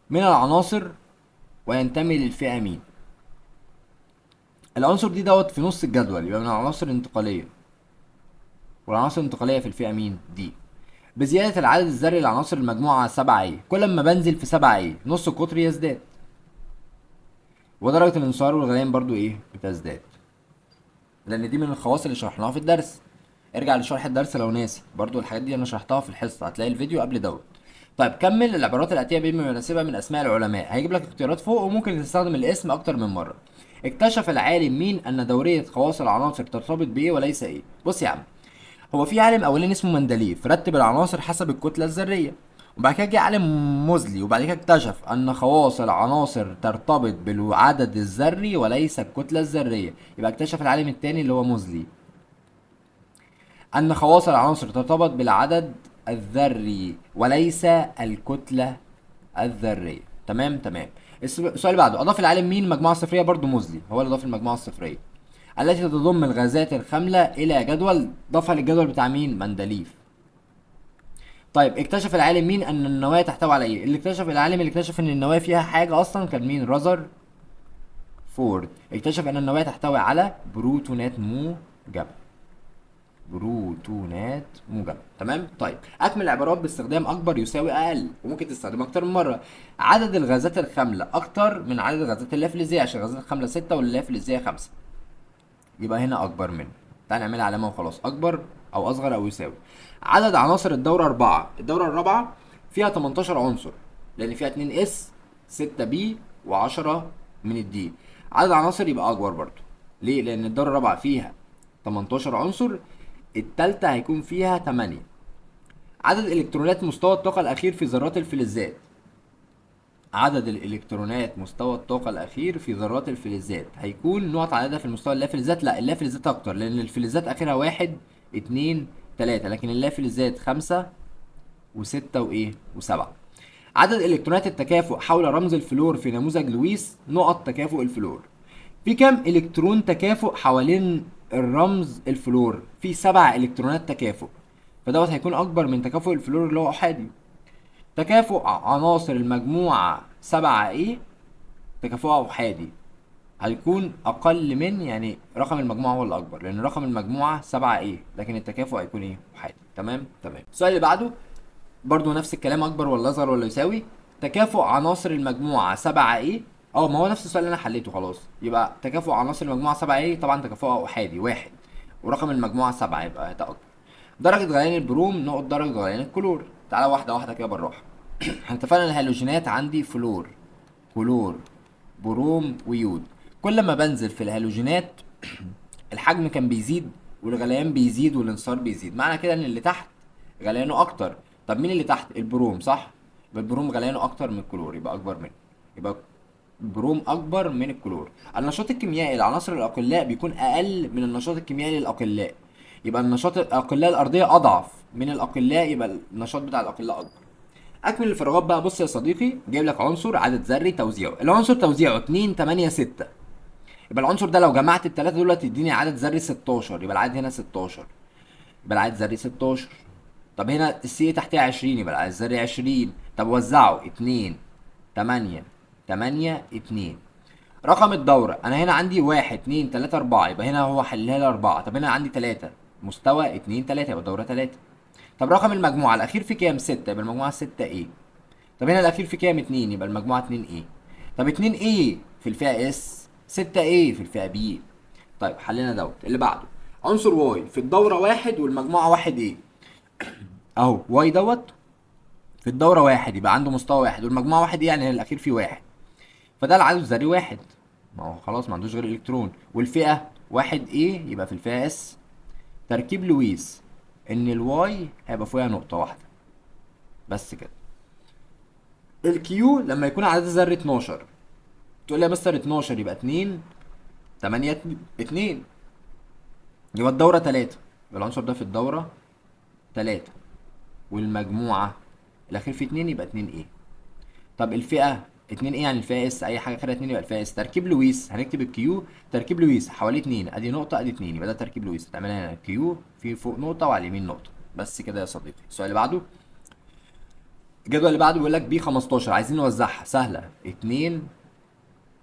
من العناصر وينتمي للفئة مين؟ العنصر D دوت في نص الجدول، يبقى من العناصر الانتقالية، والعناصر الانتقالية في الفئة مين؟ D. بزيادة العدد الذري لعناصر المجموعة 7 A، كل ما بنزل في 7 A نص القطر يزداد، ودرجة الانصهار والغليان برضو ايه؟ بتزداد، لأن دي من الخواص اللي شرحناها في الدرس. ارجع لشرح الدرس لو ناسي، برضو الحاجات دي انا شرحتها في الحصة، هتلاقي الفيديو قبل دوت. طيب كمل العبارات الآتية بما يناسبها من أسماء العلماء، هيجيب لك اختيارات فوق وممكن تستخدم الاسم أكتر من مرة. اكتشف العالم مين أن دورية خواص العناصر ترتبط بإيه وليس إيه؟ بص يا عم، هو في عالم أولاني اسمه مندليف رتب العناصر حسب الكتلة الذرية، وبعد كده جه عالم موزلي، وبعد كده اكتشف أن خواص العناصر ترتبط بالعدد الذري وليس الكتلة الذرية، يبقى اكتشف العالم التاني اللي هو موزلي أن خواص العناصر ترتبط بالعدد الذري وليس الكتلة الذرية. تمام تمام. السؤال اللي بعده، أضاف العالم مين مجموعة صفرية؟ برضو موزلي هو اللي أضاف المجموعة الصفرية التي تضم الغازات الخاملة إلى جدول، ضافها للجدول بتاع مين؟ مندليف. طيب اكتشف العالم مين أن النواة تحتوي على إيه؟ اللي اكتشف العالم اللي اكتشف أن النواة فيها حاجة أصلا كان مين؟ رذرفورد. اكتشف أن النواة تحتوي على بروتونات موجبة. بروتونات موجبة. تمام. طيب اكمل العبارات باستخدام اكبر يساوي اقل، وممكن تستخدمها اكتر من مرة. عدد الغازات الخامله اكتر من عدد الغازات اللافلزيه، عشان الغازات الخامله 6 واللافلزيه 5، يبقى هنا اكبر منه. تعال نعملها علامة وخلاص، اكبر او اصغر او يساوي. عدد عناصر الدورة 4، الدورة الرابعة فيها 18 عنصر لان فيها 2 S 6 P و10 من ال D. عدد عناصر يبقى اكبر برضو، ليه؟ لان الدورة الرابعة فيها 18 عنصر، التالتة هيكون فيها 8. عدد الكترونات مستوى الطاقة الأخير في ذرات الفلزات، عدد الإلكترونات مستوى الطاقة الأخير في ذرات الفلزات هيكون نقط عددها في المستوى اللافلزات، لا اللافلزات أكتر لأن الفلزات آخرها 1 2 3، لكن اللافلزات 5 و6 وإيه؟ و7. عدد إلكترونات التكافؤ حول رمز الفلور في نموذج لويس نقط تكافؤ الفلور. في كام إلكترون تكافؤ حوالين الرمز الفلور؟ في 7 إلكترونات تكافؤ، فدوت هيكون أكبر من تكافؤ الفلور اللي هو أحادي. تكافؤ عناصر المجموعة 7 A تكافؤها أحادي، هيكون اقل من، يعني رقم المجموعة هو الاكبر، لان رقم المجموعة 7 A، لكن التكافؤ هيكون ايه؟ احادي. تمام تمام. السؤال اللي بعده برضو نفس الكلام، اكبر ولا اصغر ولا يساوي؟ تكافؤ عناصر المجموعة 7 A، ما هو نفس السؤال اللي انا حليته خلاص. يبقى تكافؤ عناصر المجموعة 7 A، طبعا تكافؤها احادي 1، ورقم المجموعة 7 يبقى ده اكبر. درجه غليان البروم نقط درجه غليان الكلور. تعالى واحدة واحدة كده بالراحة. احنا اتفقنا ان الهالوجينات عندي فلور، كلور، بروم، ويود. كل ما بنزل في الهالوجينات الحجم كان بيزيد والغليان بيزيد والانصهار بيزيد، معنى كده ان اللي تحت غليانه اكتر. طب مين اللي تحت؟ البروم، صح؟ يبقى البروم غليانه اكتر من الكلور، يبقى اكبر منه، يبقى البروم اكبر من الكلور. النشاط الكيميائي لعناصر الاقلاء بيكون اقل من النشاط الكيميائي للاقلاء، يبقى النشاط الاقلاء الارضية اضعف من الاقلاء، يبقى النشاط بتاع الاقلاء اكبر. اكمل الفراغات بقى. بص يا صديقي، جايب لك عنصر عدد ذري توزيعه، العنصر توزيعه 2 8 6، يبقى العنصر ده لو جمعت التلاتة دول تديني عدد ذري 16، يبقى العدد هنا 16، يبقى العدد ذري 16. طب هنا السي تحتها 20، يبقى العدد الذري 20. طب وزعه 2 8 8 2. رقم الدورة أنا هنا عندي 1 2 3 4، يبقى هنا هو حلها لي 4. طب هنا عندي 3، مستوى 2 3، يبقى الدورة 3. طب رقم المجموعة الأخير في كام؟ 6، يبقى المجموعة 6 A. طب هنا الأخير في كام؟ 2، يبقى المجموعة 2 A. طب 2 A في الفئة S، 6 A في الفئة P. طيب حلينا دوت. اللي بعده عنصر Y في الدورة 1 والمجموعة 1 A. أهو Y دوت في الدورة 1، يبقى عنده مستوى 1 والمجموعة 1 A، يعني الأخير فيه 1، فده العدد الذري 1، ما هو خلاص ما عندوش غير إلكترون. والفئة 1 A يبقى في الفئة S. تركيب لويس إن ال Y هيبقى فوقها نقطة واحدة بس كده. ال Q لما يكون عدد الذري 12، تقول لي يا مستر 12 يبقى 2 8 2، يبقى الدورة 3، يبقى العنصر ده في الدورة 3، والمجموعة الأخير في 2 يبقى 2 A. طب الفئة 2 A يعني الفئة S، أي حاجة آخرها 2 يبقى الفئة S. تركيب لويس هنكتب ال Q، تركيب لويس حوالي 2، أدي نقطة أدي 2، يبقى ده تركيب لويس. هتعملها هنا Q في فوق نقطة وعلى اليمين نقطة بس كده يا صديقي. السؤال اللي بعده، الجدول اللي بعده بيقول لك B 15، عايزين نوزعها، سهلة، 2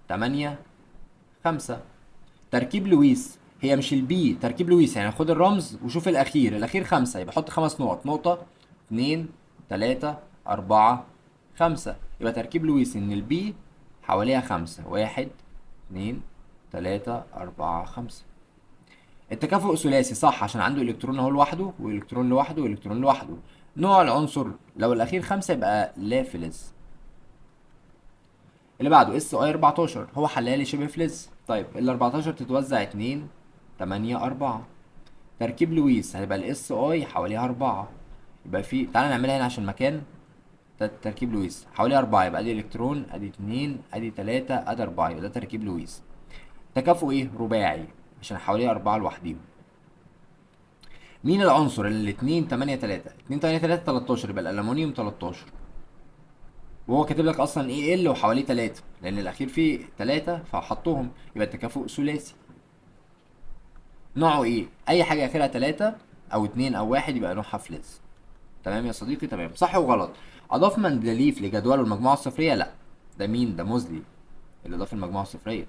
8 5. تركيب لويس هي مش ال B، تركيب لويس يعني خد الرمز وشوف الأخير، الأخير 5 يبقى حط 5 نقط، نقطة 2 3 4 5، يبقى تركيب لويس إن ال B حواليها 5، 1 2 3 4 5. التكافؤ ثلاثي صح، عشان عنده إلكترون أهو لوحده وإلكترون لوحده وإلكترون لوحده. نوع العنصر لو الأخير 5 يبقى لا فلز. اللي بعده Si 14، هو حلالي شبه فلز. طيب ال 14 تتوزع 2 8 4. تركيب لويس هيبقى ال Si حواليها 4، يبقى في، تعالى نعملها هنا عشان مكان. تركيب لويس حواليها 4، يبقى ادي الكترون ادي 2 ادي 3 ادي 4، يبقى ده تركيب لويس. تكافؤ ايه؟ رباعي، عشان حواليها 4 لوحديهم. مين العنصر اللي 2 8 3؟ 2 8 3 13، يبقى الالومنيوم 13، وهو كاتب لك اصلا ايه Al وحواليه 3، لان الاخير فيه 3 فحطهم، يبقى التكافؤ ثلاثي. نوعه ايه؟ اي حاجة اخرها 3 او 2 او 1 يبقى نوعها فلز. تمام يا صديقي؟ تمام. صح وغلط. اضاف مندليف لجدوله المجموعة الصفريه؟ لا، ده مين؟ ده موزلي اللي اضاف المجموعة الصفريه.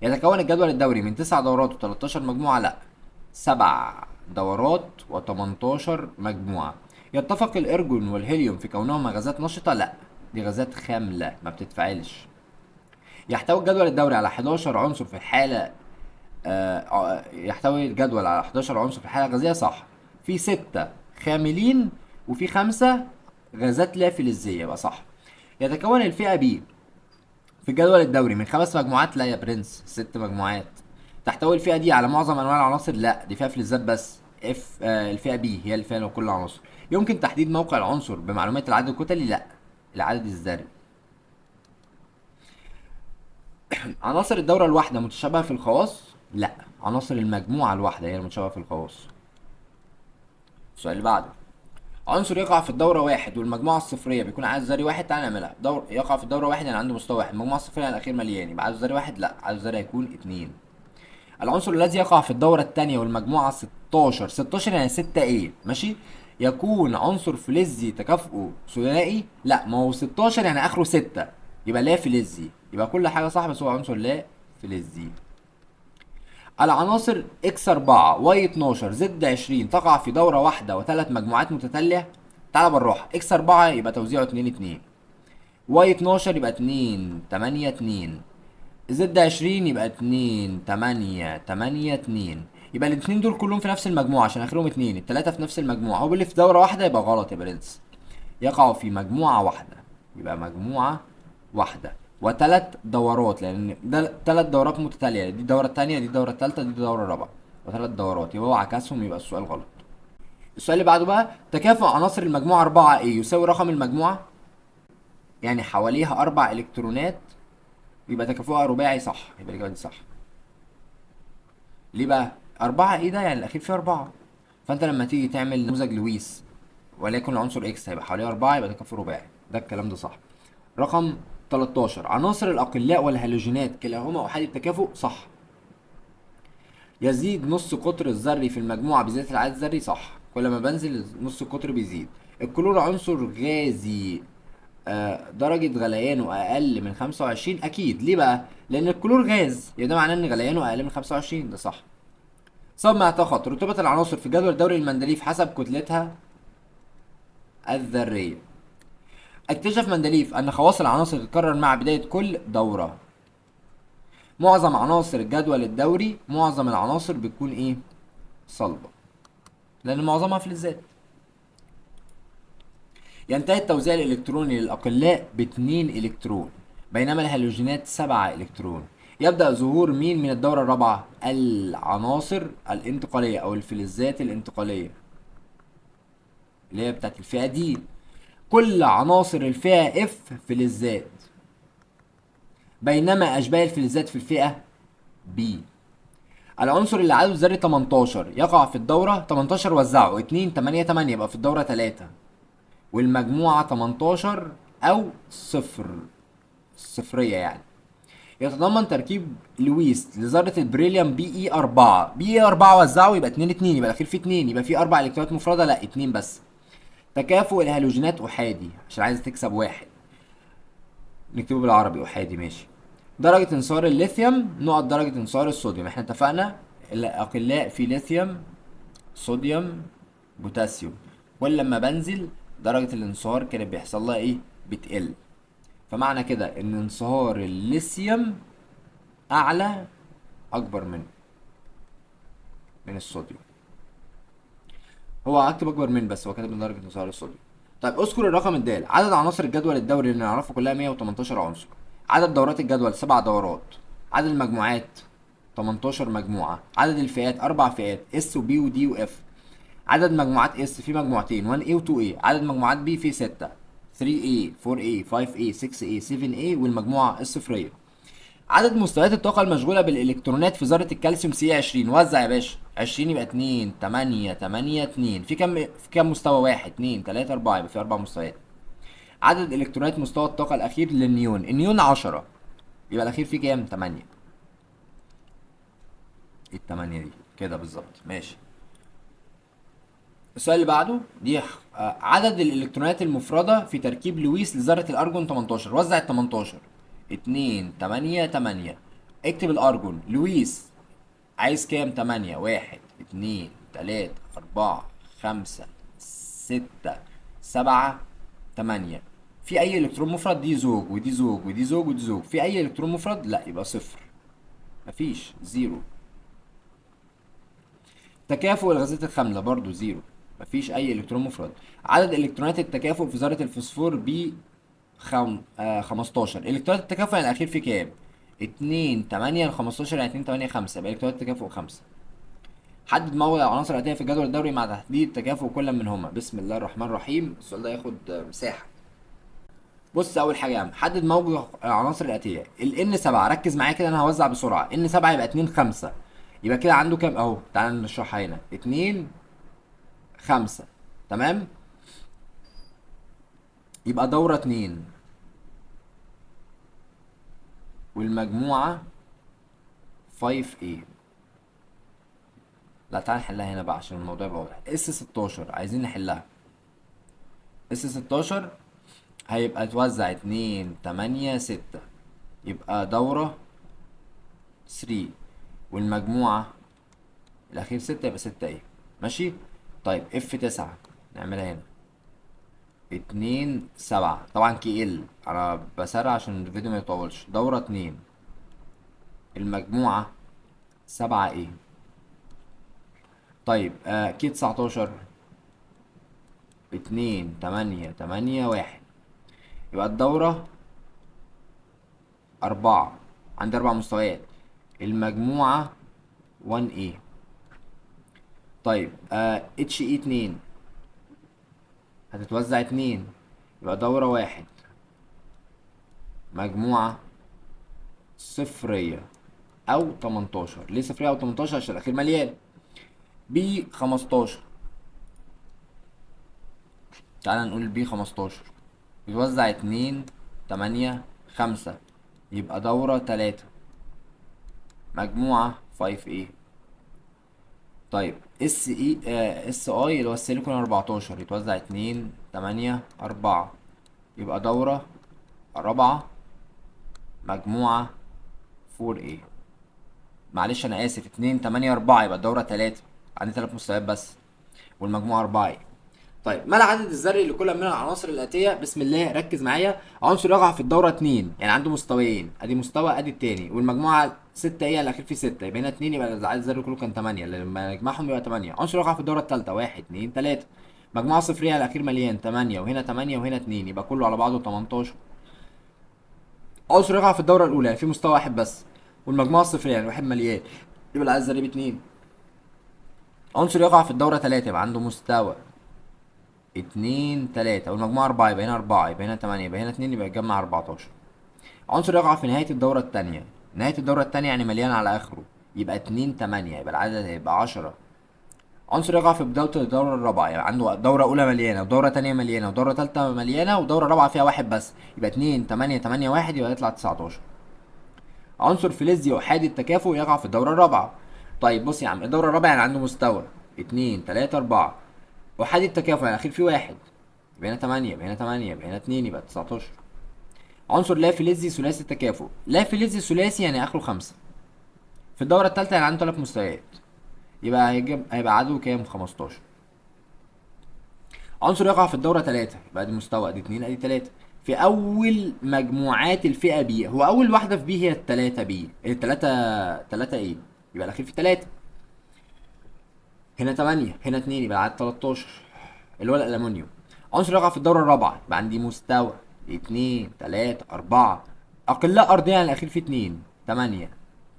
يتكون الجدول الدوري من 9 دورات و13 مجموعة؟ لا، 7 دورات و18 مجموعة. يتفق الارجون والهيليوم في كونهما غازات نشطة؟ لا، دي غازات خامله ما بتتفاعلش. يحتوي الجدول الدوري على 11 عنصر في الحالة، يحتوي الجدول على 11 عنصر في الحالة الغازية؟ صح، في 6 خاملين وفي 5 غازات لا فلزية، يبقى صح. يتكون الفئة B في الجدول الدوري من 5 مجموعات؟ لا يا برنس، 6 مجموعات. تحتوي الفئة دي على معظم أنواع العناصر؟ لا، دي فيها فلزات بس. اف الفئة B هي اللي فيها كل العناصر. يمكن تحديد موقع العنصر بمعلومات العدد الكتلي؟ لا، العدد الذري. عناصر الدورة الواحدة متشابهة في الخواص؟ لا، عناصر المجموعة الواحدة هي المتشابهة في الخواص. السؤال اللي بعده، عنصر يقع في الدورة 1 والمجموعة الصفرية بيكون عدد ذري 1. تعالى نعملها. دور يقع في الدورة 1 يعني عنده مستوى 1، المجموعة الصفرية يعني الأخير مليان، يبقى عدد ذري 1؟ لا، عدد ذري هيكون 2. العنصر الذي يقع في الدورة الثانية والمجموعة 16، 16 يعني 6 A، ماشي؟ يكون عنصر فلزي تكافؤه ثنائي؟ لا، ما هو 16 يعني آخره 6، يبقى لا فلزي، يبقى كل حاجة صح بس هو عنصر لا فلزي. العناصر X 4 Y 12 Z 20 تقع في دورة واحدة وثلاث مجموعات متتالية. تعالى بالراحة، X 4 يبقى توزيعه 2 2، Y 12 يبقى 2 8 2، Z 20 يبقى 2 8 8 2. يبقى الاثنين دول كلهم في نفس المجموعة عشان اخرهم 2، الثلاثة في نفس المجموعة. هو اللي في دورة واحدة يبقى غلط يا برنس، يقعوا في مجموعة واحدة، يبقى مجموعة واحدة وثلاث دورات، لأن ده ثلاث دورات متتالية، دي الدورة التانية، دي الدورة التالتة، دي الدورة الرابعة، وثلاث دورات، يبقى هو عكسهم، يبقى السؤال غلط. السؤال اللي بعده بقى تكافؤ عناصر المجموعة 4 A يساوي رقم المجموعة، يعني حواليها 4 إلكترونات يبقى تكافؤها رباعي، صح، يبقى الإجابة دي صح. ليه بقى؟ 4 A ده يعني الأخير فيه 4، فأنت لما تيجي تعمل نموذج لويس وليكن العنصر X هيبقى حواليه 4 يبقى تكافؤ رباعي، ده الكلام ده صح. رقم 13 عناصر الأقلاء والهالوجينات كلاهما أحادي التكافؤ، صح. يزيد نص قطر الذري في المجموعة بزيادة العدد الذري، صح، كل ما بنزل نص القطر بيزيد. الكلور عنصر غازي، درجة غليانه أقل من 25، أكيد. ليه بقى؟ لأن الكلور غاز، يبقى ده معناه إن غليانه أقل من 25، ده صح. صب ما اعتقد رتبة العناصر في جدول دوري المندليف حسب كتلتها الذرية. اكتشف مندليف أن خواص العناصر تتكرر مع بداية كل دورة. معظم عناصر الجدول الدوري، معظم العناصر بتكون إيه؟ صلبة، لأن معظمها فلزات. ينتهي التوزيع الإلكتروني للأقلاء باتنين إلكترون، بينما الهالوجينات 7 إلكترون. يبدأ ظهور مين من الدورة الرابعة؟ العناصر الانتقالية أو الفلزات الانتقالية اللي هي بتاعت الفئة دي. كل عناصر الفئة F فلزات، بينما أشباه الفلزات في الفئة B. العنصر اللي عدده الذري 18 يقع في الدورة 18، وزعه 2 8 8 يبقى في الدورة 3، والمجموعة 18 أو صفر، الصفرية يعني. يتضمن تركيب لويس لذرة البريليوم بي اي 4، بي اي 4 وزعه يبقى 2 2، يبقى الأخير فيه 2، يبقى فيه 4 إلكترونات مفردة، لا 2 بس. تكافؤ الهالوجينات أحادي عشان عايز تكسب 1، نكتبه بالعربي أحادي ماشي. درجة انصهار الليثيوم نقط درجة انصهار الصوديوم، احنا اتفقنا الأقلاء في ليثيوم صوديوم بوتاسيوم، كل لما بنزل درجة الانصهار كانت بيحصل لها ايه؟ بتقل. فمعنى كده ان انصهار الليثيوم اعلى، اكبر من الصوديوم. هو اكتب اكبر من، بس هو كاتب من درجة انصهار الصوديوم. طيب اذكر الرقم الدال. عدد عناصر الجدول الدوري اللي نعرفه كلها 118 عنصر. عدد دورات الجدول 7 دورات. عدد المجموعات 18 مجموعة. عدد الفئات 4 فئات S و B و D و F. عدد مجموعات S في مجموعتين 1A و 2A. عدد مجموعات B في 6، 3A 4A 5A 6A 7A والمجموعة الصفرية. عدد مستويات الطاقة المشغولة بالإلكترونات في ذرة الكالسيوم سي 20. وزع يا باشا، 20 يبقى 2 8 8 2. في كام مستوى؟ 1 2 3 4، يبقى في 4 مستويات. عدد إلكترونات مستوى الطاقة الأخير للنيون، النيون 10، يبقى الأخير فيه كام؟ 8. إيه التمانية دي؟ كده بالظبط ماشي. السؤال اللي بعده دي عدد الإلكترونات المفردة في تركيب لويس لذرة الأرجون 18. وزع ال 18، 2 8 8. اكتب الأرجون لويس عايز كام؟ 8. 1 2 3 4 5 6 7 8. في أي إلكترون مفرد؟ دي زوج ودي زوج ودي زوج ودي زوج. في أي إلكترون مفرد؟ لا، يبقى صفر، مفيش، zero. تكافؤ الغازات الخاملة برضو zero، مفيش أي إلكترون مفرد. عدد إلكترونات التكافؤ في ذرة الفوسفور ب 15. إلكترونات التكافؤ يعني الأخير في كام؟ 2 8 ل 15 يعني 2 8 5، يبقى إلكترونات التكافؤ 5. حدد موضع العناصر الآتية في الجدول الدوري مع تحديد تكافؤ كل منهما. بسم الله الرحمن الرحيم، السؤال ده ياخد مساحة. بص، أول حاجة يا عم، حدد موضع العناصر الآتية. ال N 7، ركز معايا كده، أنا هوزع بسرعة. N 7 يبقى 2 5، يبقى كده عنده كام؟ أهو تعالى نشرحها هنا، 2 5، تمام؟ يبقى دورة 2 والمجموعة 5A. لا تعالى نحلها هنا بقى عشان الموضوع يبقى واضح. S 16 عايزين نحلها. S 16 هيبقى توزع 2 8 6، يبقى دورة 3، والمجموعة الأخير 6 يبقى 6 A. ماشي. طيب F 9 نعملها هنا 2 7، طبعا Kl، أنا بسرع عشان الفيديو ما يطولش. دورة 2 المجموعة 7 A. طيب K 19 2 8 8 1، يبقى الدورة 4، عندي 4 مستويات، المجموعة 1 A. طيب اتش اي 2 هتتوزع 2، يبقى دورة 1 مجموعة صفرية أو 18. ليه صفرية أو 18؟ عشان الأخير مليان. B 15، تعالى نقول B 15 بيتوزع 2 8 5، يبقى دورة 3 مجموعة 5 A. طيب اس اي، اس اي اللي هو السيليكون 14 يتوزع 2 8 4، يبقى دورة 4 مجموعة 4 A. معلش أنا آسف، 2 8 4 يبقى الدورة 3، عندي 3 مستويات بس والمجموعة 4 A. طيب ما العدد الذري لكل من العناصر الآتية؟ بسم الله ركز معايا. عنصر يقع في الدورة 2، يعني عنده مستويين، ادي مستوى ادي التاني، والمجموعة 6 ايه الاخير فيه 6، يبقى هنا 2، يبقى العدد الذري كله كان 8، لما نجمعهم يبقى 8. عنصر يقع في الدورة التالتة 1 2 3، مجموعة صفرية الاخير مليان 8، وهنا 8 وهنا 2، يبقى كله على بعضه 18. عنصر يقع في الدورة الأولى، يعني في مستوى واحد بس، والمجموعة الصفرية يعني واحد مليان، يبقى العدد الذري ب2. عنصر يقع في الدورة 3، يبقى عنده مستوى 2 3، والمجموعة 4، يبقى هنا 4، يبقى هنا 8، يبقى هنا 2، يبقى يتجمع 14. عنصر يقع في نهاية الدورة التانية، نهاية الدورة التانية يعني مليان على آخره، يبقى 2 8، يبقى العدد هيبقى 10. عنصر يقع في بداية الدورة الرابعة، يعني عنده دورة أولى مليانة ودورة تانية مليانة ودورة تالتة مليانة ودورة رابعة فيها واحد بس، يبقى 2 8 8 1، يبقى يطلع 19. عنصر فلزي أحادي التكافؤ يقع في الدورة الرابعة. طيب بص يا عم، الدورة الرابعة يعني عنده مستوى 2 3 4، أحادي التكافؤ يعني الأخير فيه واحد، يبقى هنا 8، يبقى هنا 8، يبقى هنا 2، يبقى 19. عنصر لا فلزي ثلاثي التكافؤ، لا فلزي ثلاثي يعني آخره 5، في الدورة التالتة يعني عنده 3 مستويات، يبقى هيبقى عدده كام؟ 15. عنصر يقع في الدورة 3، يبقى دي مستوى، دي 2، ادي 3، في أول مجموعات الفئة B، هو أول واحدة في B هي التلاتة B، التلاتة، تلاتة A، يبقى الأخير في 3، هنا 8، هنا 2، يبقى العدد 13 اللي هو الألمنيوم. عنصر يقع في الدورة الرابعة، يبقى عندي مستوى 2 3 4، أقلاء أرضية يعني الأخير في 2، 8،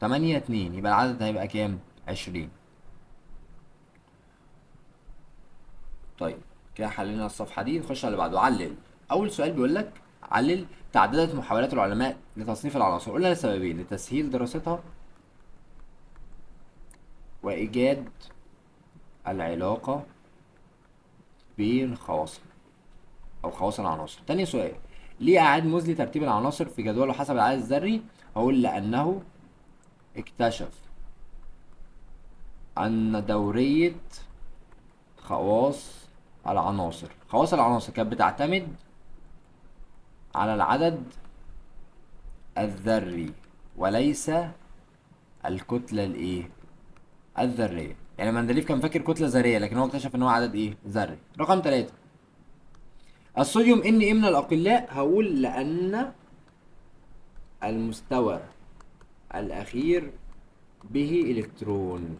8 2، يبقى العدد هيبقى كام؟ 20. طيب كده حلينا الصفحة دي، نخش على اللي بعده. علل. أول سؤال بيقول لك علل تعددت محاولات العلماء لتصنيف العناصر. قلنا لسببين، لتسهيل دراستها وإيجاد العلاقة بين خواصها أو خواص العناصر. تاني سؤال، ليه أعاد موزلي ترتيب العناصر في جدوله حسب العدد الذري؟ هقول لأنه اكتشف أن دورية خواص العناصر، خواص العناصر كانت بتعتمد على العدد الذري وليس الكتلة الإيه؟ الذرية. يعني مندليف كان فاكر كتلة ذرية، لكن هو اكتشف إن هو عدد إيه؟ ذري. رقم 3، الصوديوم إن إيه من الأقلاء؟ هقول لأن المستوى الأخير به إلكترون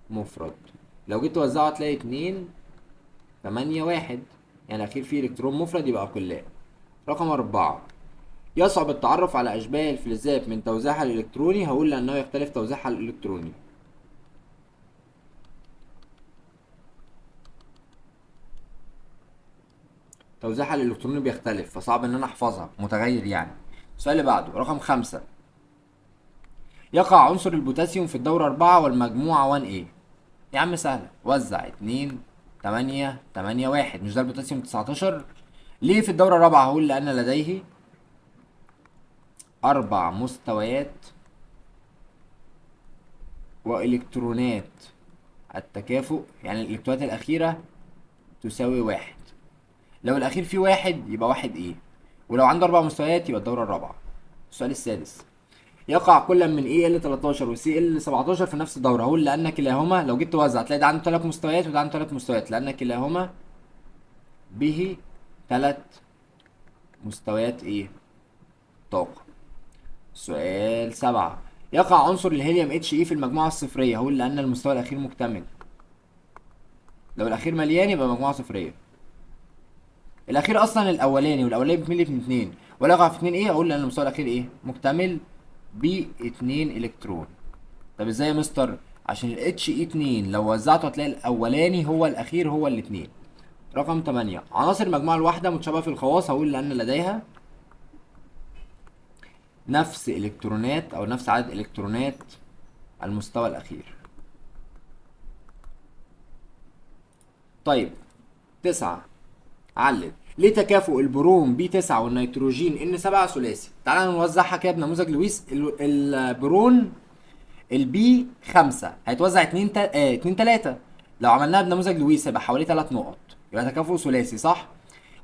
مفرد. لو جيت توزعه هتلاقي 2 8 1، يعني الأخير فيه إلكترون مفرد يبقى أقلاء. رقم 4، يصعب التعرف على أشباه الفلزات من توزيعها الإلكتروني. هقول لأنه يختلف توزيعها الإلكتروني. توزيعها الإلكتروني بيختلف، فصعب إن أنا أحفظها، متغير يعني. السؤال اللي بعده رقم 5، يقع عنصر البوتاسيوم في الدورة 4 والمجموعة 1 A. يا عم سهلة، وزع 2 8 8 1، مش ده البوتاسيوم 19؟ ليه في الدورة الرابعة؟ هقول لأن لديه 4 مستويات وإلكترونات التكافؤ، يعني الإلكترونات الأخيرة تساوي 1. لو الأخير فيه 1 يبقى 1 A، ولو عنده 4 مستويات يبقى الدورة الرابعة. السؤال السادس، يقع كل من Al 13 و Cl 17 في نفس الدورة. هقول لان كلاهما لو جيت توزع تلاقي ده عنده 3 مستويات وده عنده 3 مستويات، لان كلاهما به 3 مستويات ايه؟ طاقة. سؤال 7، يقع عنصر الهيليوم اتش اي في المجموعة الصفرية. هقول لأن المستوى الأخير مكتمل، لو الأخير مليان يبقى مجموعة صفرية. الأخير أصلا الأولاني، والأولاني بيتملي من 2، ولا يقع في 2 إيه؟ أقول لأن المستوى الأخير إيه؟ مكتمل ب 2 إلكترون. طب إزاي يا مستر؟ عشان ال اتش اي 2 لو وزعته هتلاقي الأولاني هو الأخير هو الاتنين. رقم 8، عناصر المجموعة الواحدة متشابهة في الخواص. هقول لأن لديها نفس إلكترونات أو نفس عدد إلكترونات المستوى الأخير. طيب 9، علل ليه تكافؤ البروم بي 9 والنيتروجين ان 7 ثلاثي؟ تعالى نوزعها كده بنموذج لويس. البرون البي 5 هيتوزع 2 2 3، لو عملناها بنموذج لويس هيبقى حوالي 3 نقط، يبقى تكافؤ ثلاثي صح؟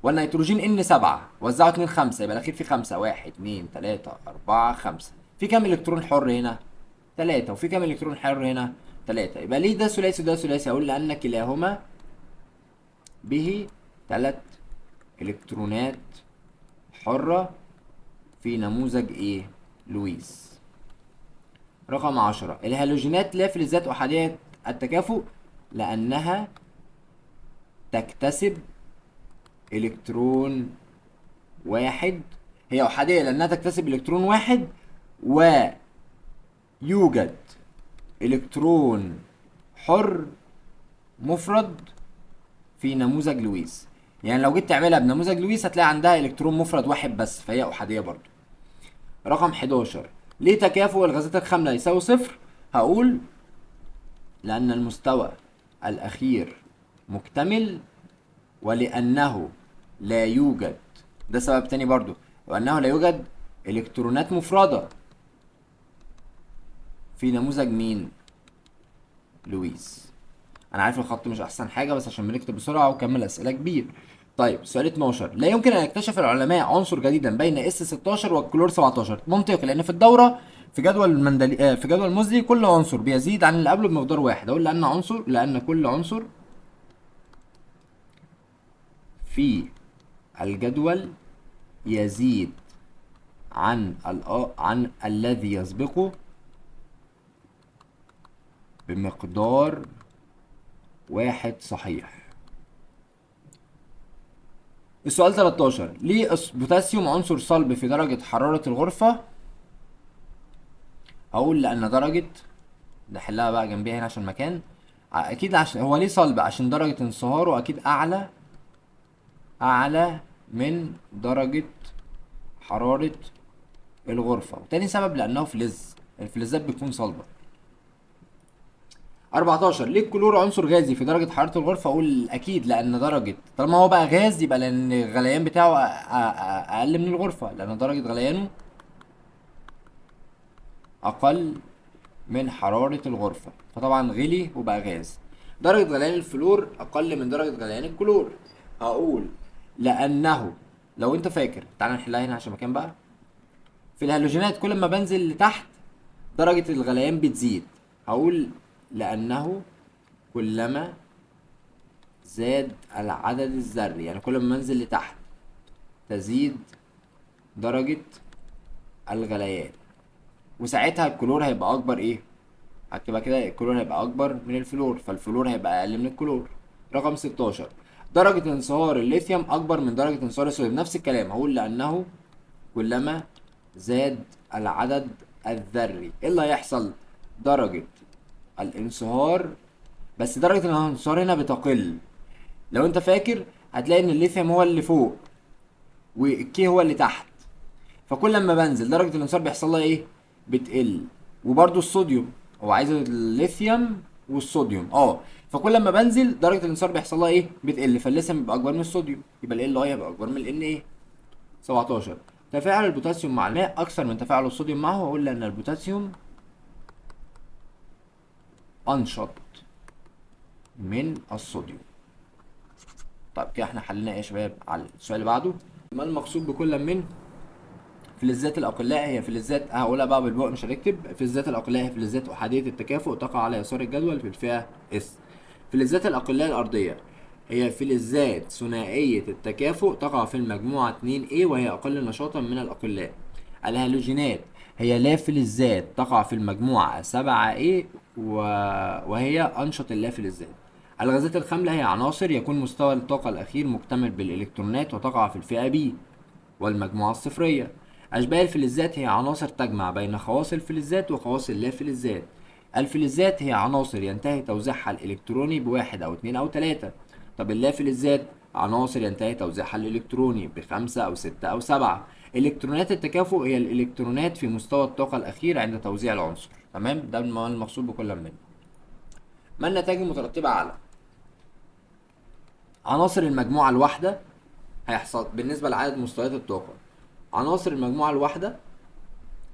والنيتروجين ان 7 وزعه 2 5، يبقى الاخير فيه 5، 1 2 3 4 5. في كام الكترون حر هنا؟ 3. وفي كام الكترون حر هنا؟ 3. يبقى ليه ده ثلاثي وده ثلاثي؟ اقول لان كلاهما به 3 الكترونات حرة في نموذج ايه؟ لويس. رقم 10، الهالوجينات لا فلزات احادية التكافؤ لانها تكتسب الكترون واحد. هي احادية لانها تكتسب الكترون واحد ويوجد الكترون حر مفرد في نموذج لويس. يعني لو جيت تعملها بنموذج لويس هتلاقي عندها الكترون مفرد واحد بس، فهي احادية برضو. رقم 11، ليه تكافؤ الغازات الخاملة يساوي 0؟ هقول لأن المستوى الأخير مكتمل ولأنه لا يوجد، ده سبب تاني برضو، وأنه لا يوجد إلكترونات مفردة في نموذج مين؟ لويس. أنا عارف الخط مش أحسن حاجة بس عشان بنكتب بسرعة وكمل أسئلة كبير. طيب سؤال 12، لا يمكن أن يكتشف العلماء عنصر جديدا بين اس 16 والكلور 17. منطقي، لأن في الدورة في جدول المندلي، في جدول موزلي كل عنصر بيزيد عن اللي قبله بمقدار واحد. أقول لأن كل عنصر في الجدول يزيد عن الذي يسبقه بمقدار واحد صحيح. السؤال 13، ليه البوتاسيوم عنصر صلب في درجة حرارة الغرفة؟ هقول لأن درجة، نحلها بقى جنبيها هنا عشان مكان، أكيد عشان هو ليه صلب؟ عشان درجة انصهاره أكيد أعلى من درجة حرارة الغرفة. وتاني سبب لأنه فلز، الفلزات بتكون صلبة. 14، ليه الكلور عنصر غازي في درجة حرارة الغرفة؟ أقول أكيد لأن درجة، طالما هو بقى غاز يبقى لأن الغليان بتاعه أقل من الغرفة، لأن درجة غليانه أقل من حرارة الغرفة، فطبعا غلي وبقى غاز. درجة غليان الفلور أقل من درجة غليان الكلور. هقول لأنه، لو أنت فاكر تعالى نحلها هنا عشان مكان بقى، في الهالوجينات كل ما بنزل لتحت درجة الغليان بتزيد. هقول لأنه كلما زاد العدد الذري، يعني كل ما بنزل لتحت تزيد درجة الغليان، وساعتها الكلور هيبقى أكبر إيه؟ هتبقى كده الكلور هيبقى أكبر من الفلور، فالفلور هيبقى أقل من الكلور. رقم 16، درجة انصهار الليثيوم أكبر من درجة انصهار الصوديوم. نفس الكلام، هقول لأنه كلما زاد العدد الذري إيه اللي هيحصل؟ درجة الانصهار، بس درجة الانصهار هنا بتقل. لو انت فاكر هتلاقي ان الليثيوم هو اللي فوق والكي هو اللي تحت، فكل لما بنزل درجة الانصهار بيحصل لها ايه؟ بتقل. وبرده الصوديوم هو عايز الليثيوم والصوديوم، فكل لما بنزل درجة الانصهار بيحصل لها ايه؟ بتقل، فالليثيوم بيبقى اكبر من الصوديوم، يبقى ال اي هيبقى اكبر من ال ان ايه. 17، تفاعل البوتاسيوم مع الماء اكثر من تفاعل الصوديوم معه. هقول لان البوتاسيوم انشط من الصوديوم. طيب كده احنا حلينا ايه يا شباب؟ على السؤال اللي بعده، ما المقصود بكل من فلزات الأقلاء هي فلزات، هقولها بقى بالبق مش هنكتب. فلزات الأقلاء هي فلزات أحادية التكافؤ تقع على يسار الجدول في الفئة S. فلزات الأقلاء الأرضية هي فلزات ثنائية التكافؤ تقع في المجموعة 2A وهي أقل نشاطا من الأقلاء. الهالوجينات هي لا فلزات تقع في المجموعة 7A وهي أنشط اللافلزات. الغازات الخاملة هي عناصر يكون مستوى الطاقة الأخير مكتمل بالإلكترونات وتقع في الفئة B والمجموعة الصفرية. أشباه الفلزات هي عناصر تجمع بين خواص الفلزات وخواص اللافلزات. الفلزات هي عناصر ينتهي توزيعها الإلكتروني بواحد أو 2 أو 3. طب اللافلزات عناصر ينتهي توزيعها الإلكتروني ب5 أو 6 أو 7. إلكترونات التكافؤ هي الإلكترونات في مستوى الطاقة الأخير عند توزيع العنصر. تمام، ده المقصود بكل منه. ما النتائج المترتبة على عناصر المجموعة الواحدة؟ هيحصل بالنسبة لعدد مستويات الطاقة. عناصر المجموعة الواحدة،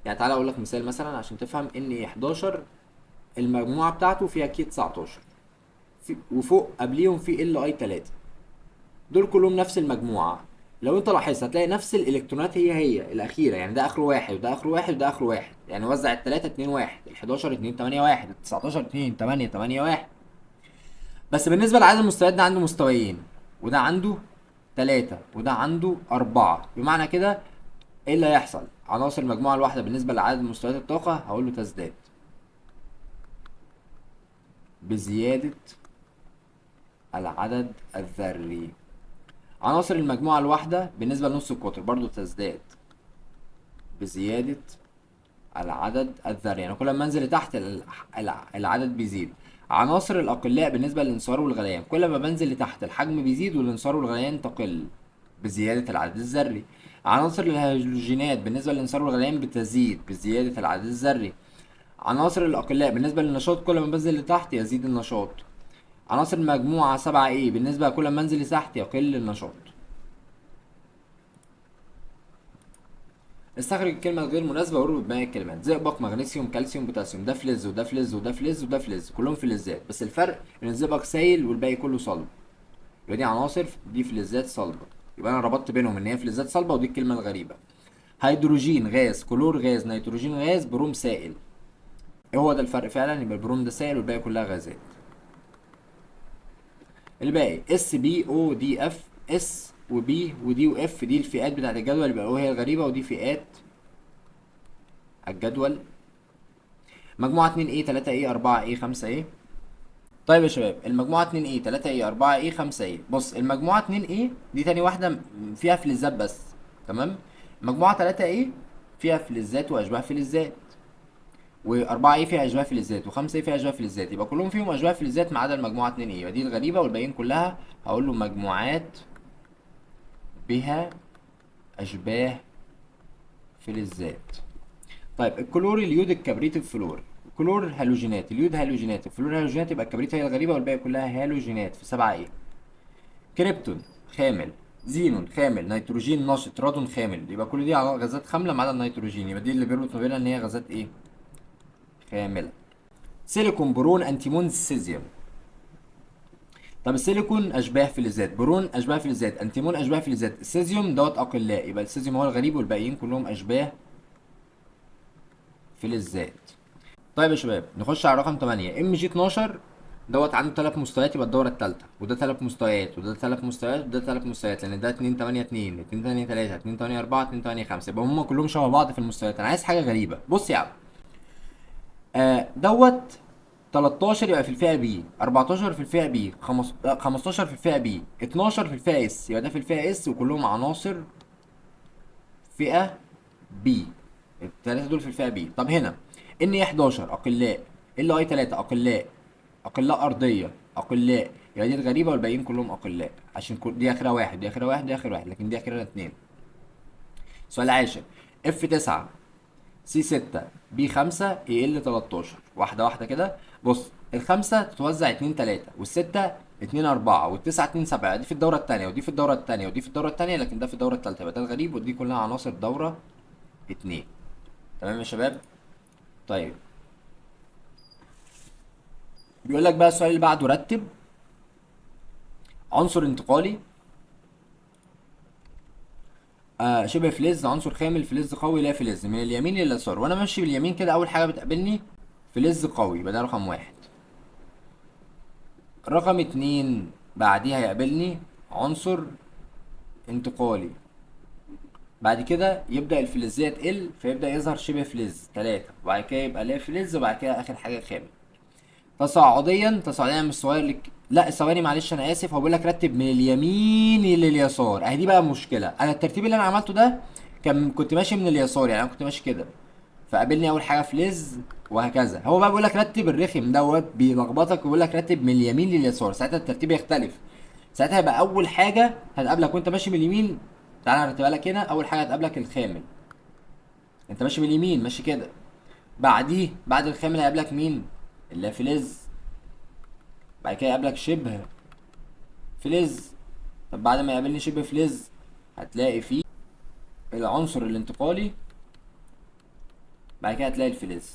يعني تعالى أقول لك مثال مثلا عشان تفهم إن 11 المجموعة بتاعته فيها K 19 وفوق قبليهم في Li 3، دول كلهم نفس المجموعة. لو انت لاحظت هتلاقي نفس الالكترونات هي هي الاخيرة، يعني ده اخره 1 وده اخره 1 وده اخره 1، يعني وزع التلاتة 2 1، ال 11 2 8 1، ال 19 2 8 8 1. بس بالنسبة لعدد المستويات ده عنده مستويين، وده عنده 3، وده عنده 4. بمعنى كده ايه اللي هيحصل؟ عناصر المجموعة الواحدة بالنسبة لعدد مستويات الطاقة هقول له تزداد بزيادة العدد الذري. عناصر المجموعة الواحدة بالنسبة لنص القطر برضو تزداد بزيادة العدد الذري، يعني كل ما انزل لتحت العدد بيزيد. عناصر الأقلاء بالنسبة للانصهار والغليان، كل ما بنزل لتحت الحجم بيزيد والانصهار والغليان تقل بزيادة العدد الذري. عناصر الهيدروجينات بالنسبة للانصهار والغليان بتزيد بزيادة العدد الذري. عناصر الأقلاء بالنسبة للنشاط كل ما بنزل لتحت يزيد النشاط. عناصر المجموعة 7 A بالنسبة كل ما انزل لتحت يقل النشاط. استخرج الكلمة الغير مناسبة واربط باقي الكلمات. زئبق، مغنيسيوم، كالسيوم، بوتاسيوم. ده فلز وده فلز وده فلز وده فلز، كلهم فلزات، بس الفرق ان الزئبق سايل والباقي كله صلب. يبقى دي عناصر، دي فلزات صلبة، يبقى انا ربطت بينهم ان هي فلزات صلبة، ودي الكلمة الغريبة. هيدروجين غاز، كلور غاز، نيتروجين غاز، بروم سائل. ايه هو ده الفرق فعلا؟ يبقى البروم ده سائل والباقي كلها غازات. الباقي S B O D F، S و B و D و F دي الفئات بتاعت الجدول، يبقى O هي الغريبة ودي فئات الجدول. مجموعة 2 A 3 A 4 A 5 A. طيب يا شباب، المجموعة 2 A 3 A 4 A 5 A. بص، المجموعة 2 A دي تاني واحدة فيها فلزات بس، تمام؟ مجموعة 3 A فيها فلزات وأشباه فلزات، و4 A فيها أشباه فلزات، و5 A فيها أشباه فلزات، يبقى كلهم فيهم أشباه فلزات ما عدا المجموعة 2 A، يبقى دي الغريبة، والباقيين كلها هقول له مجموعات بها أشباه فلزات. طيب الكلور، اليود، الكبريت، الفلور. الكلور هالوجينات، اليود هالوجينات، الفلور هالوجينات، يبقى الكبريت هي الغريبة والباقي كلها هالوجينات في 7 A. كريبتون خامل، زينون خامل، نيتروجين نشط، رادون خامل، يبقى كل دي غازات خاملة ما عدا النيتروجين، يبقى دي اللي بيربط ما بينها ان هي غازات ايه؟ خاملة. سيليكون، بورون، انتيمون، سيزيوم. طب السيليكون اشباه فلزات، بورون اشباه فلزات، انتيمون اشباه فلزات، السيزيوم دوت اقلاء، يبقى السيزيوم هو الغريب والباقيين كلهم اشباه فلزات. طيب يا شباب نخش على رقم 8، Mg 12 دوت عنده 3 مستويات، يبقى الدورة التالتة، وده 3 مستويات، وده 3 مستويات، وده 3 مستويات، لأن ده 2 8 2، 2 8 3، 2 8 4، 2 8 5، يبقى هم كلهم شبه بعض في المستويات. أنا عايز حاجة غريبة. بص يا عم، دوت 13 يبقى في الفئة B، 14 في الفئة B، 15 في الفئة B، 12 في الفئة S، يبقى ده في الفئة S، وكلهم عناصر فئة B، التلاتة دول في الفئة B. طب هنا Na 11 اقلاء، Li 3 اقلاء، اقلاء ارضية، اقلاء، يبقى دي الغريبة والباقيين كلهم اقلاء، عشان دي اخرها 1، دي اخرها 1، دي اخرها 1، لكن دي اخرها 2. سؤال عاشر، F 9 C 6 B 5 Al 13. واحدة واحدة كده. بص، الخمسة تتوزع 2 3، والستة 2 4، والتسعة 2 7، دي في الدورة التانية، ودي في الدورة التانية، ودي في الدورة التانية، لكن ده في الدورة التالتة، يبقى ده الغريب، ودي كلها عناصر دورة 2. تمام يا شباب؟ طيب بيقول لك بقى السؤال اللي بعده، رتب عنصر انتقالي، شبه فلز، عنصر خامل، فلز قوي، لا فلز. من اليمين لليسار، وانا ماشي باليمين كده اول حاجة بتقابلني فلز قوي، يبقى ده رقم 1. رقم 2 بعديها يقابلني عنصر انتقالي، بعد كده يبدأ الفلزية تقل فيبدأ يظهر شبه فلز 3، وبعد كده يبقى لا فلز، وبعد كده آخر حاجة خامل. تصاعديا، تصاعديا من الصغير لا ثواني معلش انا اسف، هو بيقول لك رتب من اليمين لليسار، اهي دي بقى مشكلة. انا الترتيب اللي انا عملته ده كان كنت ماشي من اليسار، يعني انا كنت ماشي كده فقابلني اول حاجة فلز وهكذا. هو بقى بيقول لك رتب، الرخم دوت بيلخبطك ويقول لك رتب من اليمين لليسار، ساعتها الترتيب يختلف. ساعتها يبقى اول حاجة هتقابلك وانت ماشي من اليمين، تعالى هرتبها لك هنا، اول حاجة هتقابلك الخامل، انت ماشي من اليمين ماشي كده، بعديه بعد الخامل هيقابلك مين؟ اللافلز، بعد كده يقابلك شبه فلز. طب بعد ما يقابلني شبه فلز هتلاقي فيه العنصر الانتقالي، بعد كده هتلاقي الفلز.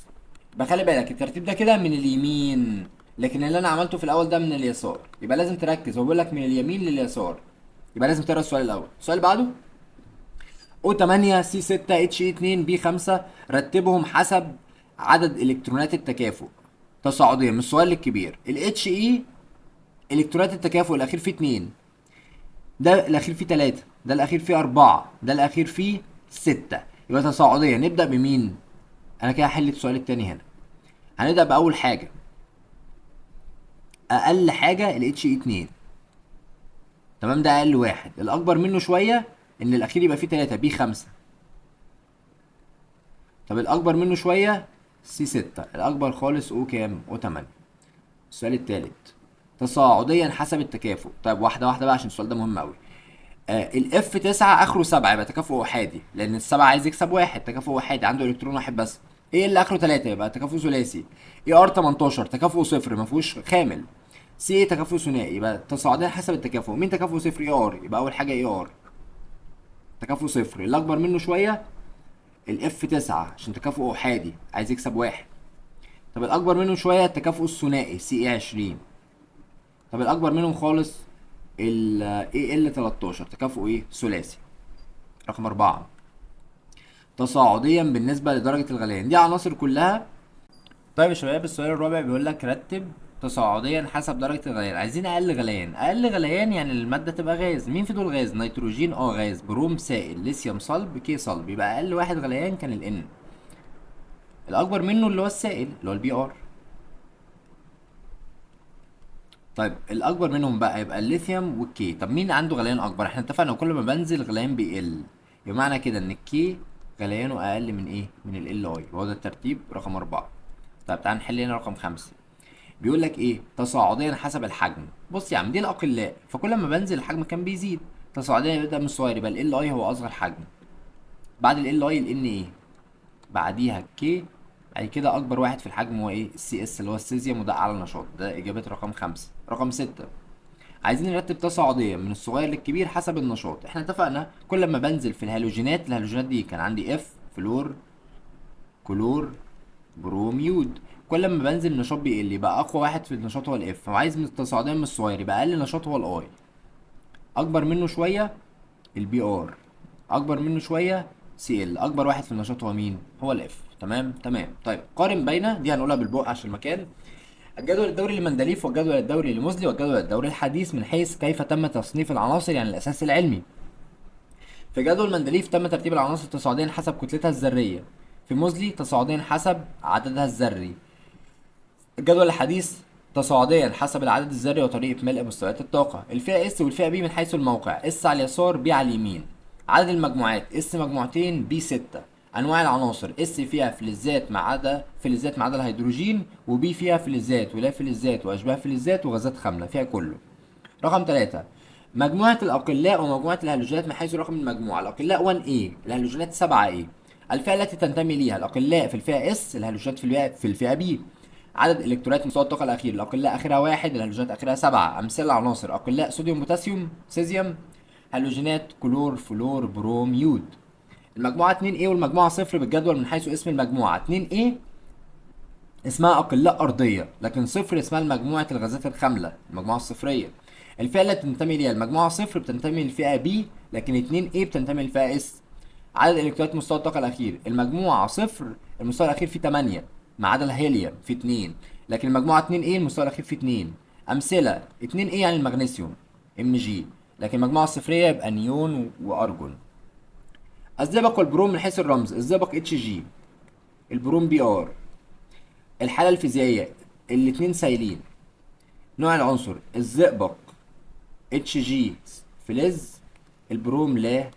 بخلي بالك الترتيب ده كده من اليمين، لكن اللي انا عملته في الاول ده من اليسار، يبقى لازم تركز، هو بيقول لك من اليمين لليسار، يبقى لازم تقرا السؤال الاول. السؤال اللي بعده O 8 C 6 H 2 B 5، رتبهم حسب عدد الكترونات التكافؤ تصاعديا من الصغير للكبير. ال He الكترونات التكافؤ الاخير فيه 2، ده الاخير فيه 3، ده الاخير فيه 4، ده الاخير فيه 6، يبقى تصاعديا نبدا بمين؟ انا كده هحل السؤال التاني هنا. هنبدا باول حاجة، اقل حاجة ال He 2، تمام، ده اقل واحد. الاكبر منه شوية ان الاخير يبقى فيه 3 B 5، طب الاكبر منه شوية C 6، الاكبر خالص O كام؟ O 8. السؤال التالت تصاعديا حسب التكافؤ. طيب واحدة واحدة بقى عشان السؤال ده مهم قوي. ال F 9 اخره 7 يبقى تكافؤ احادي، لان السبعة عايز يكسب واحد، تكافؤ احادي عنده الكترون واحد بس. Al اخره 3 يبقى تكافؤ ثلاثي. Ar 18 تكافؤ صفر ما فيهوش خامل. Ca تكافؤ ثنائي، يبقى تصاعديا حسب التكافؤ. مين تكافؤ صفر؟ Ar، يبقى اول حاجة Ar تكافؤ صفر. اللي اكبر منه شوية ال F 9 عشان تكافؤ احادي عايز يكسب واحد. طب الاكبر منه شوية التكافؤ الثنائي Ca 20. طب الاكبر منهم خالص ال Al 13 تكافؤ ايه؟ ثلاثي. رقم 4 تصاعديا بالنسبة لدرجة الغليان، دي عناصر كلها. طيب يا شباب السؤال الرابع بيقول لك رتب تصاعديا حسب درجة الغليان. عايزين أقل غليان، أقل غليان يعني المادة تبقى غاز. مين في دول غاز؟ نيتروجين غاز، بروم سائل، ليثيوم صلب، K صلب، يبقى أقل واحد غليان كان ال N. الأكبر منه اللي هو السائل اللي هو ال Br. طيب الأكبر منهم بقى يبقى الليثيوم وال K. طب مين عنده غليان أكبر؟ احنا اتفقنا كل ما بنزل غليان بيقل، يبقى معنى كده إن ال K غليانه أقل من إيه؟ من ال Li، وهو ده الترتيب رقم 4. طيب تعال نحل هنا رقم 5. بيقول لك ايه؟ تصاعديا حسب الحجم. بص يا عم دي الاقلاء، فكل ما بنزل الحجم كان بيزيد، تصاعديا يبدا من الصغير، يبقى ال Li هو اصغر حجم، بعد ال Li ال Na، بعديها ال K، بعد كده اكبر واحد في الحجم هو ايه؟ ال Cs اللي هو السيزيوم، وده اعلى نشاط. ده اجابه رقم 5. رقم 6 عايزين نرتب تصاعديا من الصغير للكبير حسب النشاط. احنا اتفقنا كل ما بنزل في الهالوجينات، الهالوجينات دي كان عندي F، فلور، كلور، بروم، يود، كل ما بنزل النشاط بيقل، يبقى اقوى واحد في النشاط هو ال F. وعايز من التصاعديا من الصغير يبقى اقل نشاط هو ال I، اكبر منه شوية ال Br، اكبر منه شوية Cl، اكبر واحد في النشاط هو مين؟ هو ال F. تمام تمام. طيب قارن بين دي، هنقولها بالبق عشان المكان، الجدول الدوري لمندليف والجدول الدوري لموزلي والجدول الدوري الحديث من حيث كيف تم تصنيف العناصر، يعني الاساس العلمي. في جدول مندليف تم ترتيب العناصر تصاعديا حسب كتلتها الذرية، في موزلي تصاعديا حسب عددها الذري. الجدول الحديث تصاعديا حسب العدد الذري وطريقة ملء مستويات الطاقة. الفئة S والفئة P من حيث الموقع، S على اليسار B على اليمين. عدد المجموعات S مجموعتين P 6. أنواع العناصر S فيها فلزات ما عدا فلزات ما عدا الهيدروجين، و P فيها فلزات ولا فلزات وأشباه فلزات وغازات خاملة، فيها كله. رقم 3 مجموعة الأقلاء ومجموعة الهالوجينات من حيث رقم المجموعة. الأقلاء 1A، الهالوجينات 7A. الفئة التي تنتمي ليها الأقلاء في الفئة S، الهالوجينات في الفئة B. عدد إلكترونات مستوى الطاقة الأخير، الأقلاء آخرها 1، الهالوجينات آخرها 7. أمثلة العناصر أقلاء صوديوم بوتاسيوم سيزيوم، هالوجينات كلور فلور بروم يود. المجموعة 2A والمجموعة 0 بالجدول من حيث اسم المجموعة. 2A اسمها أقلاء أرضية، لكن 0 اسمها مجموعة الغازات الخاملة، المجموعة الصفرية. الفئة اللي بتنتمي ليها المجموعة صفر بتنتمي للفئه P، لكن 2 A بتنتمي للفئه S. عدد الالكترونات مستوى الطاقة الاخير، المجموعة صفر المستوى الاخير فيه 8 ما عدا الهيليوم فيه 2، لكن المجموعة 2 A المستوى الاخير فيه 2. امثلة 2 A يعني المغنيسيوم Mg، لكن المجموعة الصفريه يبقى نيون وارجون. الزئبق والبروم من حيث الرمز، الزئبق Hg، البروم Br. الحالة الفيزيائية الاثنين سايلين. نوع العنصر الزئبق Hg فلز، البروم لا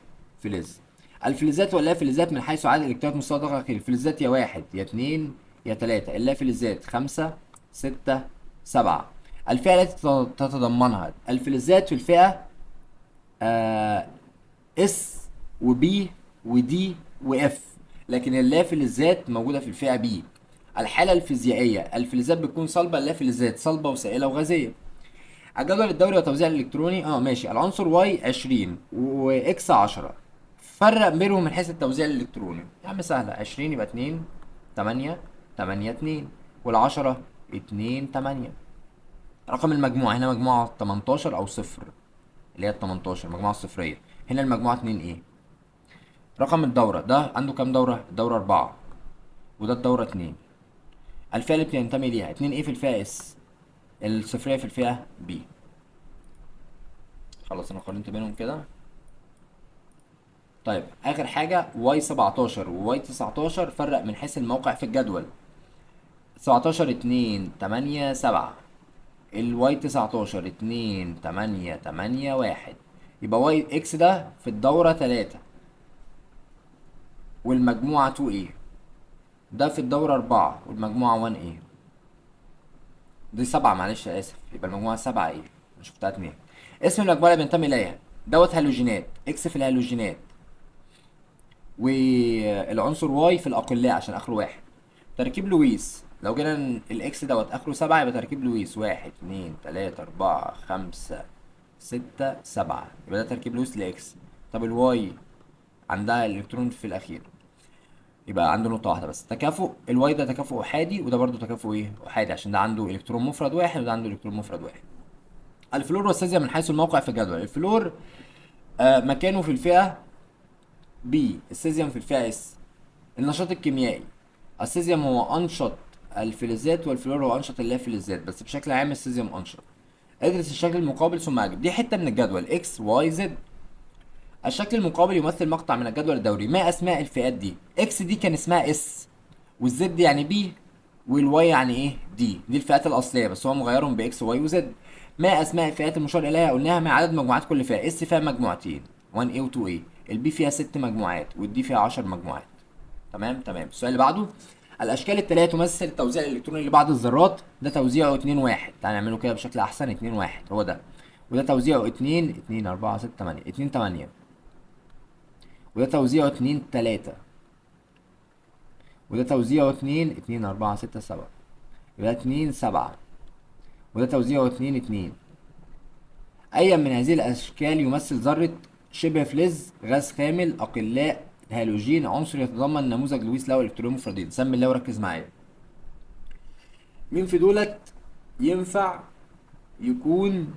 فلز. الفلزات واللا فلزات من حيث عدد الالكترونات مستوى الطاقة الاخير، الفلزات يا 1 يا 2 يا 3، اللا فلزات 5 6 7. الفئة التي تتضمنها الفلزات في الفئة S و P و D و F، لكن اللافلزات موجودة في الفئة B. الحالة الفيزيائية الفلزات بتكون صلبة، اللافلزات صلبة وسائلة وغازية. الجدول الدوري والتوزيع الالكتروني ماشي. العنصر Y 20 و X 10، فرق بينهم من حيث التوزيع الالكتروني. يا عم سهلة، 20 يبقى 2 8 8 2، وال10 2 8. رقم المجموعة هنا مجموعة 18 أو صفر اللي هي ال 18 المجموعة الصفرية، هنا المجموعة 2 A. رقم الدورة ده عنده كام دورة؟ الدورة 4، وده الدورة 2. الفئة اللي بتنتمي ليها 2 A في الفئة S، الصفرية في الفئة P. خلاص انا قارنت بينهم كده. طيب اخر حاجة Y 17 و Y 19، فرق من حيث الموقع في الجدول. 17 2 8 7، ال Y 19 2 8 8 1، يبقى Y X ده في الدورة 3 والمجموعة 2 A، ده في الدورة 4 والمجموعة 1 A. دي 7 معلش اسف، يبقى المجموعة 7 A، انا شفتها 2. اسم المجموعة اللي بينتمي اليها دوت هالوجينات، X في الهالوجينات والعنصر Y في الاقلاء عشان اخره 1. تركيب لويس، لو جينا ال X دوت اخره 7 يبقى تركيب لويس 1 2 3 4 5 6 7، يبقى ده تركيب لويس ل X. طب ال Y عندها الالكترون في الاخير يبقى عنده نقطة واحدة بس. تكافؤ ال Y ده تكافؤ احادي، وده برضو تكافؤ ايه؟ احادي، عشان ده عنده الكترون مفرد 1 وده عنده الكترون مفرد 1. الفلور والسيزيوم من حيث الموقع في الجدول، الفلور مكانه في الفئة P، السيزيوم في الفئة S. النشاط الكيميائي، السيزيوم هو انشط الفلزات والفلور هو انشط اللافلزات، بس بشكل عام السيزيوم انشط. ادرس الشكل المقابل ثم اجب. دي حتة من الجدول X Y Z. الشكل المقابل يمثل مقطع من الجدول الدوري. ما اسماء الفئات دي؟ X دي كان اسمها S، وال Z يعني P، وال Y يعني ايه؟ D. دي الفئات الاصلية بس هو مغيرهم ب X و Y و Z. ما اسماء الفئات المشار اليها؟ قلناها مع عدد مجموعات كل فئة. S فيها مجموعتين 1 A و 2 A، ال P فيها 6 مجموعات وال D فيها 10 مجموعات. تمام تمام. السؤال اللي بعده، الاشكال التالية تمثل التوزيع الالكتروني لبعض الذرات. ده توزيعه 2 1، تعال نعمله كده بشكل احسن. 2 1 هو ده، وده توزيعه 2 2 4 6 8، 2 8، وده توزيعه 2 3، وده توزيعه 2 2 4 6 7، يبقى 2 7، وده توزيعه 2 2. أي من هذه الأشكال يمثل ذرة شبه فلز، غاز خامل، أقلاء، هالوجين، عنصر يتضمن نموذج لويس له إلكترون مفردين؟ سمي الله وركز معايا. مين في دولت ينفع يكون؟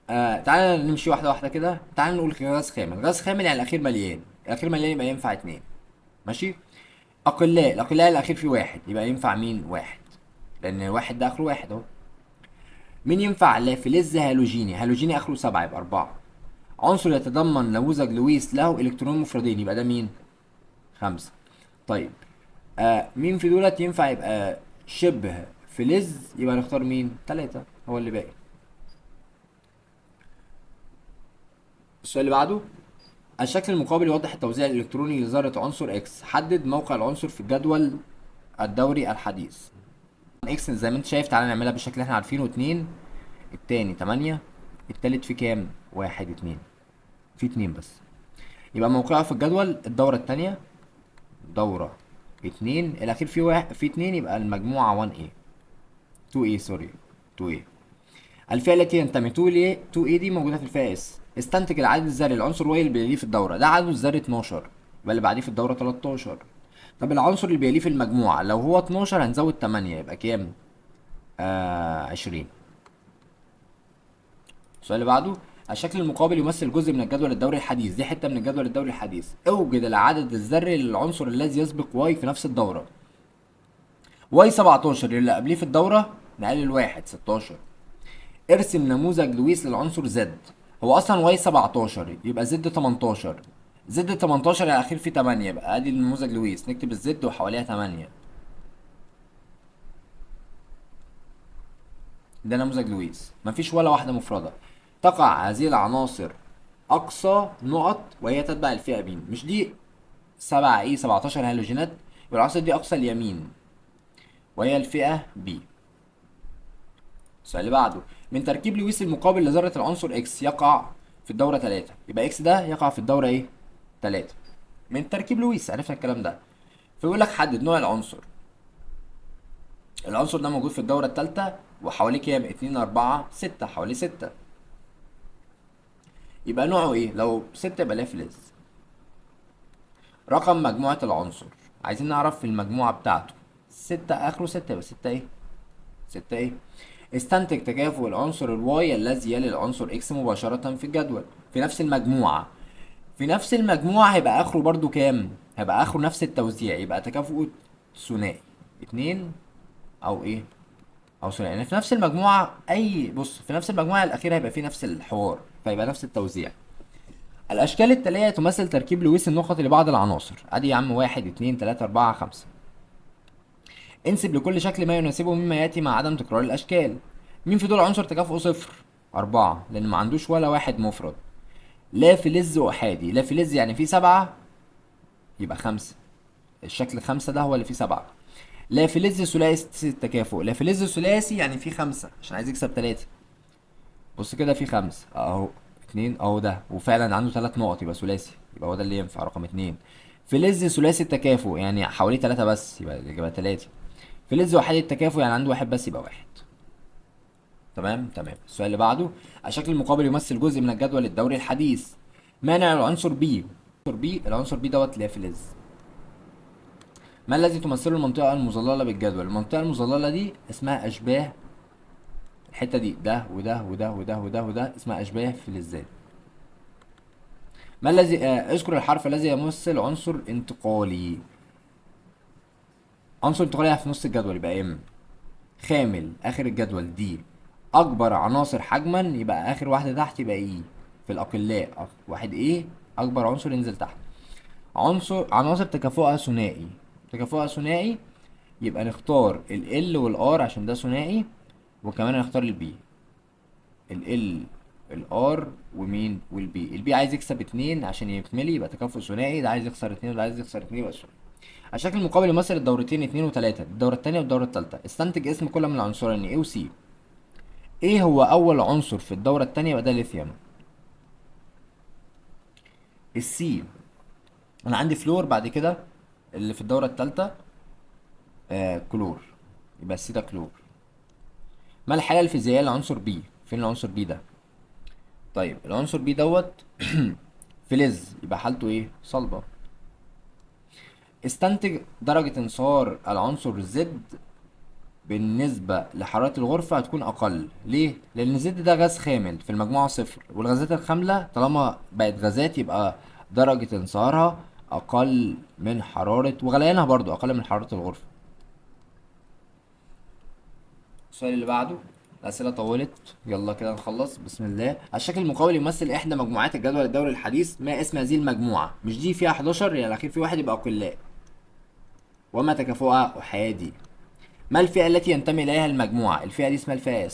تعالى نمشي واحدة واحدة كده. تعالى نقول غاز خامل. غاز خامل يعني الأخير مليان، الأخير مليان يبقى ينفع 2، ماشي. أقلاء، الأقلاء الأخير فيه 1 يبقى ينفع مين؟ 1، لأن 1 ده آخره 1 أهو. مين ينفع؟ لا فلز هالوجيني، هالوجيني آخره 7 يبقى 4. عنصر يتضمن نموذج لويس له إلكترون مفردين يبقى ده مين؟ 5. طيب مين في دولت ينفع يبقى شبه فلز؟ يبقى نختار مين؟ 3 هو اللي باقي. السؤال اللي بعده، الشكل المقابل يوضح التوزيع الإلكتروني لذرة عنصر X. حدد موقع العنصر في الجدول الدوري الحديث. X زي ما انت شايف، تعالى نعملها بالشكل اللي احنا عارفينه. 2، التاني 8، التالت في كام؟ 1 2، في 2 بس. يبقى موقعه في الجدول الدورة التانية، دورة 2، الأخير في 1، في 2، يبقى المجموعة 1 A، 2 A، سوري 2 A. الفئة التي ينتمي 2 A دي موجودة في الفئة S. استنتج العدد الذري للعنصر Y اللي بيليه في الدورة. ده عدده الذري 12، يبقى اللي بعديه في الدورة 13. طب العنصر اللي بيليه في المجموعة لو هو 12 هنزود 8 يبقى كام؟ 20. السؤال اللي بعده، الشكل المقابل يمثل جزء من الجدول الدوري الحديث، دي حتة من الجدول الدوري الحديث. اوجد العدد الذري للعنصر الذي يسبق Y في نفس الدورة. Y 17 اللي قبليه في الدورة نقلل واحد، 16. ارسم نموذج لويس للعنصر Z. هو اصلا Y 17 يبقى Z 18، Z 18 يعني الاخير فيه 8، يبقى ادي النموذج لويس، نكتب ال Z وحواليها 8. ده نموذج لويس، مفيش ولا واحدة مفردة. تقع هذه العناصر أقصى نقط وهي تتبع الفئة ب. مش دي 7 A 17 هالوجينات، يبقى العناصر دي أقصى اليمين وهي الفئة ب. السؤال اللي بعده، من تركيب لويس المقابل لذرة العنصر X يقع في الدورة 3، يبقى X ده يقع في الدورة إيه؟ 3. من تركيب لويس عرفنا الكلام ده. فيقول لك حدد نوع العنصر. العنصر ده موجود في الدورة التالتة وحواليه كام؟ 2 4 6، حواليه 6. يبقى نوعه ايه؟ لو 6 يبقى لا فلز. رقم مجموعة العنصر، عايزين نعرف في المجموعة بتاعته. 6 اخره 6 يبقى 6 ايه؟ 6 ايه؟ استنتج تكافؤ العنصر ال Y الذي يلي العنصر X مباشرة في الجدول في نفس المجموعة. في نفس المجموعة هيبقى اخره برضو كام؟ هيبقى اخره نفس التوزيع، يبقى تكافؤ ثنائي 2 او ايه؟ او ثنائي. يعني في نفس المجموعة، اي بص في نفس المجموعة الأخيرة هيبقى في نفس الحوار، فيبقى نفس التوزيع. الأشكال التالية تمثل تركيب لويس النقط لبعض العناصر. أدي يا عم 1 2 3 4 5. انسب لكل شكل ما يناسبه مما يأتي مع عدم تكرار الأشكال. مين في دول عنصر تكافؤه 0؟ 4، لأن ما عندوش ولا واحد مفرد. لا فلز أحادي، لا فلز يعني فيه 7 يبقى 5، الشكل 5 ده هو اللي فيه 7. لا فلز ثلاثي التكافؤ، لا فلز ثلاثي يعني فيه 5 عشان عايز يكسب 3. بص كده فيه 5 اهو، 2 اهو ده، وفعلا عنده 3 نقط يبقى ثلاثي، يبقى هو ده اللي ينفع رقم 2. فلز ثلاثي التكافؤ يعني حواليه 3 بس يبقى الإجابة 3. فلز وحيد التكافؤ يعني عنده 1 بس يبقى 1. تمام تمام. السؤال اللي بعده، الشكل المقابل يمثل جزء من الجدول الدوري الحديث. مانع العنصر B؟ العنصر B، العنصر B دوت لا فلز. ما الذي تمثله المنطقة المظللة بالجدول؟ المنطقة المظللة دي اسمها أشباه، الحتة دي ده وده وده وده وده وده اسمها أشباه فلزات. ما الذي اذكر الحرف الذي يمثل عنصر انتقالي. عنصر انتقالي في نص الجدول يبقى M. خامل آخر الجدول D. أكبر عناصر حجما يبقى آخر واحدة تحت يبقى E. في الأقلاء واحد A أكبر عنصر ينزل تحت. عناصر تكافؤها ثنائي، تكافؤها ثنائي يبقى نختار ال L وال R عشان ده ثنائي، وكمان هنختار ال B. ال L ال R ومين؟ وال B. ال B عايز يكسب 2 عشان يكملي يبقى تكافؤ ثنائي، ده عايز يخسر 2 وده عايز يخسر 2 يبقى ثنائي. الشكل المقابل يمثل الدورتين 2 و3، الدورة التانية والدورة التالتة. استنتج اسم كل من العنصرين A و C. A هو أول عنصر في الدورة التانية يبقى ده ليثيوم. ال C أنا عندي فلور، بعد كده اللي في الدورة التالتة كلور، يبقى ال C ده كلور. ما الحالة الفيزيائية لعنصر B؟ فين العنصر B ده؟ طيب العنصر B دوت فلز يبقى حالته ايه؟ صلبة. استنتج درجة انصهار العنصر Z بالنسبة لحرارة الغرفة هتكون أقل. ليه؟ لأن Z ده غاز خامل في المجموعة 0، والغازات الخاملة طالما بقت غازات يبقى درجة انصهارها أقل من حرارة، وغليانها برضو أقل من حرارة الغرفة. السؤال اللي بعده، الأسئلة طولت، يلا كده نخلص بسم الله. الشكل المقابل يمثل إحدى مجموعات الجدول الدوري الحديث، ما اسم هذه المجموعة؟ مش دي فيها 11 يعني الأخير في واحد يبقى أقلاء. وما تكافؤها أحادي. ما الفئة التي ينتمي إليها المجموعة؟ الفئة دي اسمها الفئة S.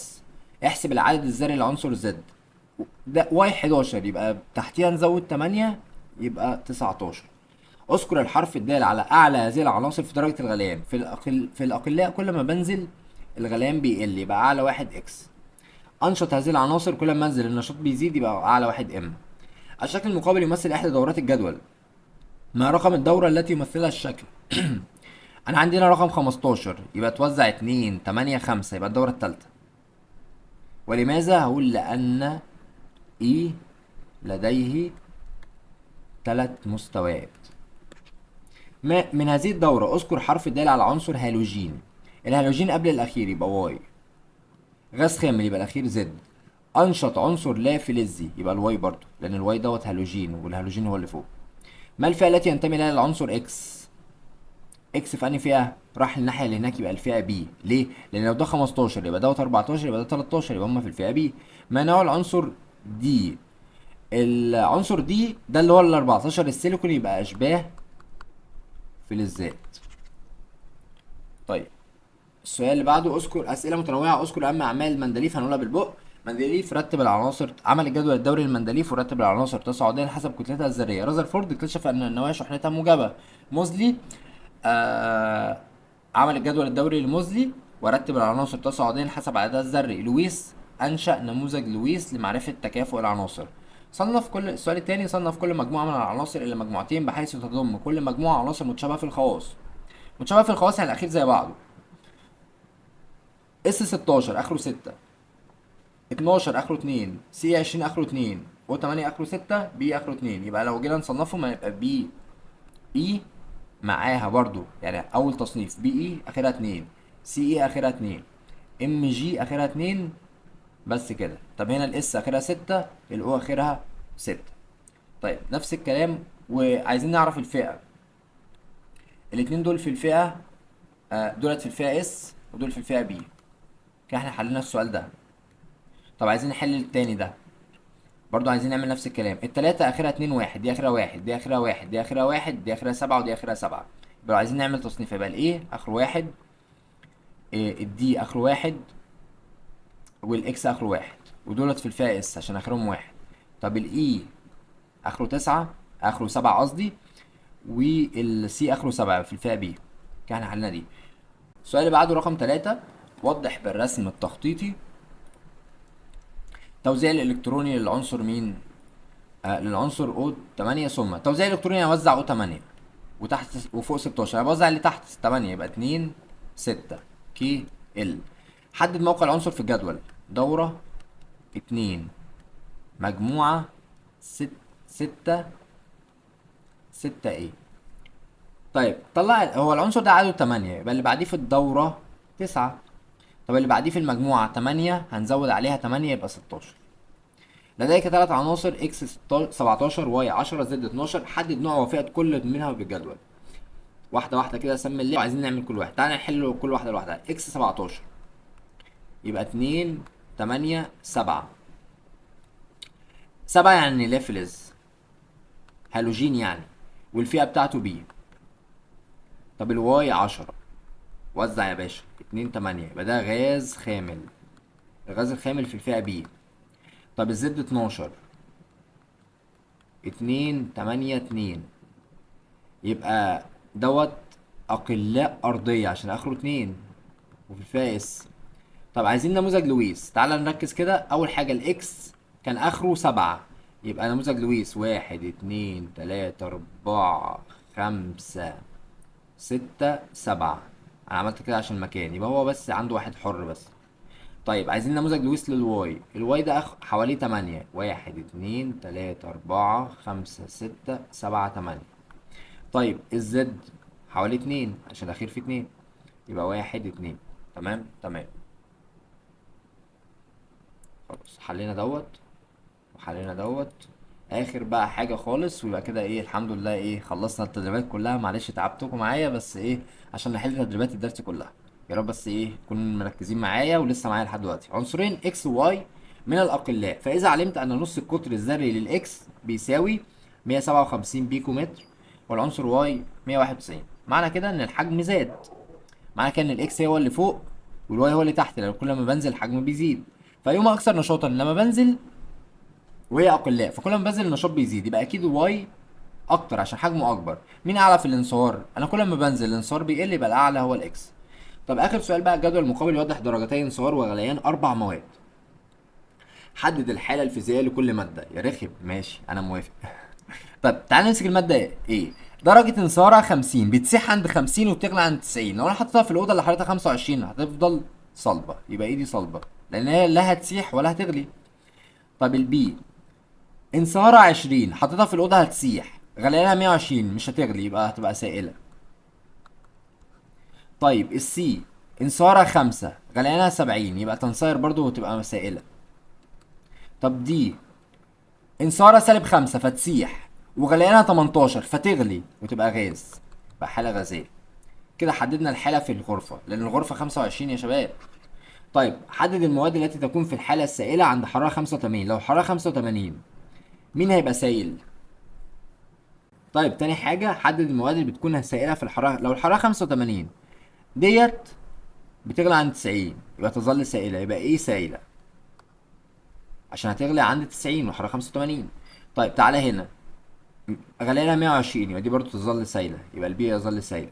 احسب العدد الذري لعنصر Z. ده Y 11 يبقى تحتيها نزود 8 يبقى 19. اذكر الحرف الدال على أعلى هذه العناصر في درجة الغليان. في الأقلاء كل ما بنزل الغليان بيقل يبقى أعلى واحد X. أنشط هذه العناصر كل ما انزل النشاط بيزيد يبقى أعلى واحد M. الشكل المقابل يمثل إحدى دورات الجدول. ما رقم الدورة التي يمثلها الشكل؟ أنا عندي هنا رقم 15 يبقى توزع 2 8 5 يبقى الدورة التالتة. ولماذا؟ هقول لأن E لديه 3 مستويات. ما من هذه الدورة اذكر حرف الدال على عنصر هالوجين. الهالوجين قبل الأخير يبقى Y. غاز خامل يبقى الأخير Z. انشط عنصر لا فلزي يبقى ال Y برضو، لان ال Y دوت هالوجين والهالوجين هو اللي فوق. ما الفئة التي ينتمي لها العنصر X؟ X في انهي فئة؟ راح الناحية اللي هناك يبقى الفئة B. ليه؟ لان لو ده 15 يبقى دوت 14 يبقى ده 13، يبقى هم في الفئة B. ما نوع العنصر D؟ العنصر D ده اللي هو ال 14 السيليكون، يبقى اشباه فلزات. طيب السؤال اللي بعده، اذكر اسئلة متنوعة، اذكر اهم اعمال مندليف، هنقولها بالبق. مندليف رتب العناصر، عمل الجدول الدوري للمندليف ورتب العناصر تصاعديا حسب كتلتها الذرية. رذرفورد اكتشف ان النواة شحنتها موجبه. موزلي عمل الجدول الدوري لموزلي ورتب العناصر تصاعديا حسب عددها الذري. لويس انشأ نموذج لويس لمعرفة تكافؤ العناصر. صنف كل، السؤال الثاني، صنف كل مجموعة من العناصر الى مجموعتين بحيث تضم كل مجموعة عناصر متشابهة في الخواص. متشابهة في الخواص يعني الاخير زي بعضه. S 16 اخره 6، 12 اخره 2، C 20 اخره 2، O 8 اخره 6، B اخره 2. يبقى لو جينا نصنفهم هيبقى B E معاها برضو، يعني اول تصنيف B E اخرها 2، C E اخرها 2، M G اخرها 2، بس كده. طب هنا ال S اخرها 6، ال O اخرها 6. طيب نفس الكلام، وعايزين نعرف الفئة. الاتنين دول في الفئة، دولت في الفئة S ودول في الفئة B. كده احنا حلينا السؤال ده. طب عايزين نحل التاني ده برضو، عايزين نعمل نفس الكلام. التلاتة اخرها 2 1، دي اخرها 1، دي اخرها 1، دي اخرها 1، دي اخرها 7، ودي اخرها 7. يبقى لو عايزين نعمل تصنيف يبقى ال A اخره 1، ال D اخره 1، وال X اخره 1، ودولت في الفئة S عشان اخرهم 1. طب ال E اخره 9، اخره 7 قصدي، وال C اخره 7 في الفئة B. كده احنا حلينا دي. السؤال اللي بعده رقم 3، وضح بالرسم التخطيطي توزيع الالكتروني للعنصر مين؟ للعنصر O 8. ثم توزيع الالكتروني هوزع O 8 وتحت وفوق 16، انا بوزع اللي تحت 8 يبقى 2 6 K L. حدد موقع العنصر في الجدول. دورة 2 مجموعة 6 6 A. طيب طلع هو العنصر ده عدده 8، يبقى اللي بعديه في الدورة 9. طب اللي بعديه في المجموعة 8، هنزود عليها 8 يبقى 16. لديك 3 عناصر X 17، Y 10، Z 12. حدد نوع وفئة كل منها بالجدول. واحدة واحدة كده، سمي اللي عايزين نعمل كل واحد. تعالى نحل كل واحدة لوحدها. X 17 يبقى 2 8 7، 7 يعني لا فلز، هالوجين يعني، والفئة بتاعته B. طب ال Y 10، وزع يا باشا 2 8، يبقى ده غاز خامل، الغاز الخامل في الفئة B. طب ال Z 12، 2 8 2، يبقى دوت أقلاء أرضية عشان آخره 2 وفي الفئة S. طب عايزين نموذج لويس، تعالى نركز كده. أول حاجة ال X كان آخره 7، يبقى نموذج لويس 1 2 3 4 5 6 7. أنا عملت كده عشان المكان، يبقى هو بس عنده واحد حر بس. طيب عايزين نموذج لويس لل Y، ال Y ده حواليه 8، 1 2 3 4 5 6 7 8. طيب ال Z حواليه 2 عشان الأخير فيه 2، يبقى 1 2. تمام تمام، خلاص حلينا دوت وحلينا دوت. آخر بقى حاجة خالص، ويبقى كده إيه الحمد لله، إيه خلصنا التدريبات كلها. معلش تعبتكم معايا، بس إيه عشان نحل تدريبات الدرس كلها. يا رب بس إيه تكونوا مركزين معايا ولسه معايا لحد دلوقتي. عنصرين X و Y من الأقلاء، فإذا علمت أن نص القطر الذري لل X بيساوي 157 بيكومتر والعنصر Y 191، معنى كده إن الحجم زاد، معنى كده إن ال X هو اللي فوق وال Y هو اللي تحت، لأن كل ما بنزل الحجم بيزيد. فأيهما أكثر نشاطا؟ لما بنزل وهي أقلاء، فكل ما بنزل النشاط بيزيد، يبقى أكيد ال Y أكتر عشان حجمه أكبر. مين أعلى في الانصهار؟ أنا كل ما بنزل الانصهار بيقل، يبقى الأعلى هو ال X. طب آخر سؤال بقى، الجدول المقابل يوضح درجتي انصهار وغليان 4 مواد. حدد الحالة الفيزيائية لكل مادة. يا رخم، ماشي أنا موافق. طب تعالى نمسك المادة إيه؟ درجة انصهارها 50، بتسيح عند 50 وبتغلى عند 90. لو أنا حطيتها في الأوضة اللي حرارتها 25 هتفضل صلبة، يبقى إيه دي صلبة؟ لأن هي لا هتسيح ولا هتغلي. طب ال B انصهارها 20، حطيتها في الأوضة هتسيح، غليانها 120 مش هتغلي، يبقى هتبقى سائلة. طيب ال C انصهارها 5، غليانها 70، يبقى تنصهر برضو وتبقى سائلة. طب دي انصارة سالب 5 فتسيح، وغليانها 18 فتغلي وتبقى غاز، يبقى حالة غازية. كده حددنا الحالة في الغرفة، لأن الغرفة 25 يا شباب. طيب حدد المواد التي تكون في الحالة السائلة عند حرارة 85. لو حرارة 85 مين هيبقى سائل؟ طيب تاني حاجة حدد المواد اللي بتكون سائلة في الحرارة. لو الحرارة 85 ديت بتغلي عند 90 يبقى تظل سائلة، يبقى ايه سائلة؟ عشان هتغلي عند 90 والحرارة 85. طيب تعالى هنا غلينا 120 يبقى دي برضو تظل سائلة، يبقى البي يظل سائلة.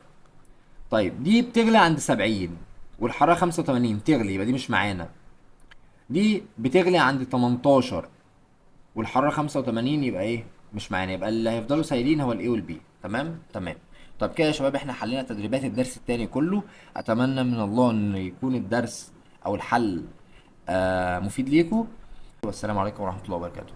طيب دي بتغلي عند 70 والحرارة 85 تغلي، يبقى دي مش معانا. دي بتغلي عند 18 والحرارة 85 يبقى ايه؟ مش معانا، يبقى اللي هيفضلوا سايلين هو الاي والبي. تمام؟ تمام. طب كده يا شباب احنا حلينا تدريبات الدرس التاني كله. اتمنى من الله ان يكون الدرس او الحل مفيد ليكم، والسلام عليكم ورحمة الله وبركاته.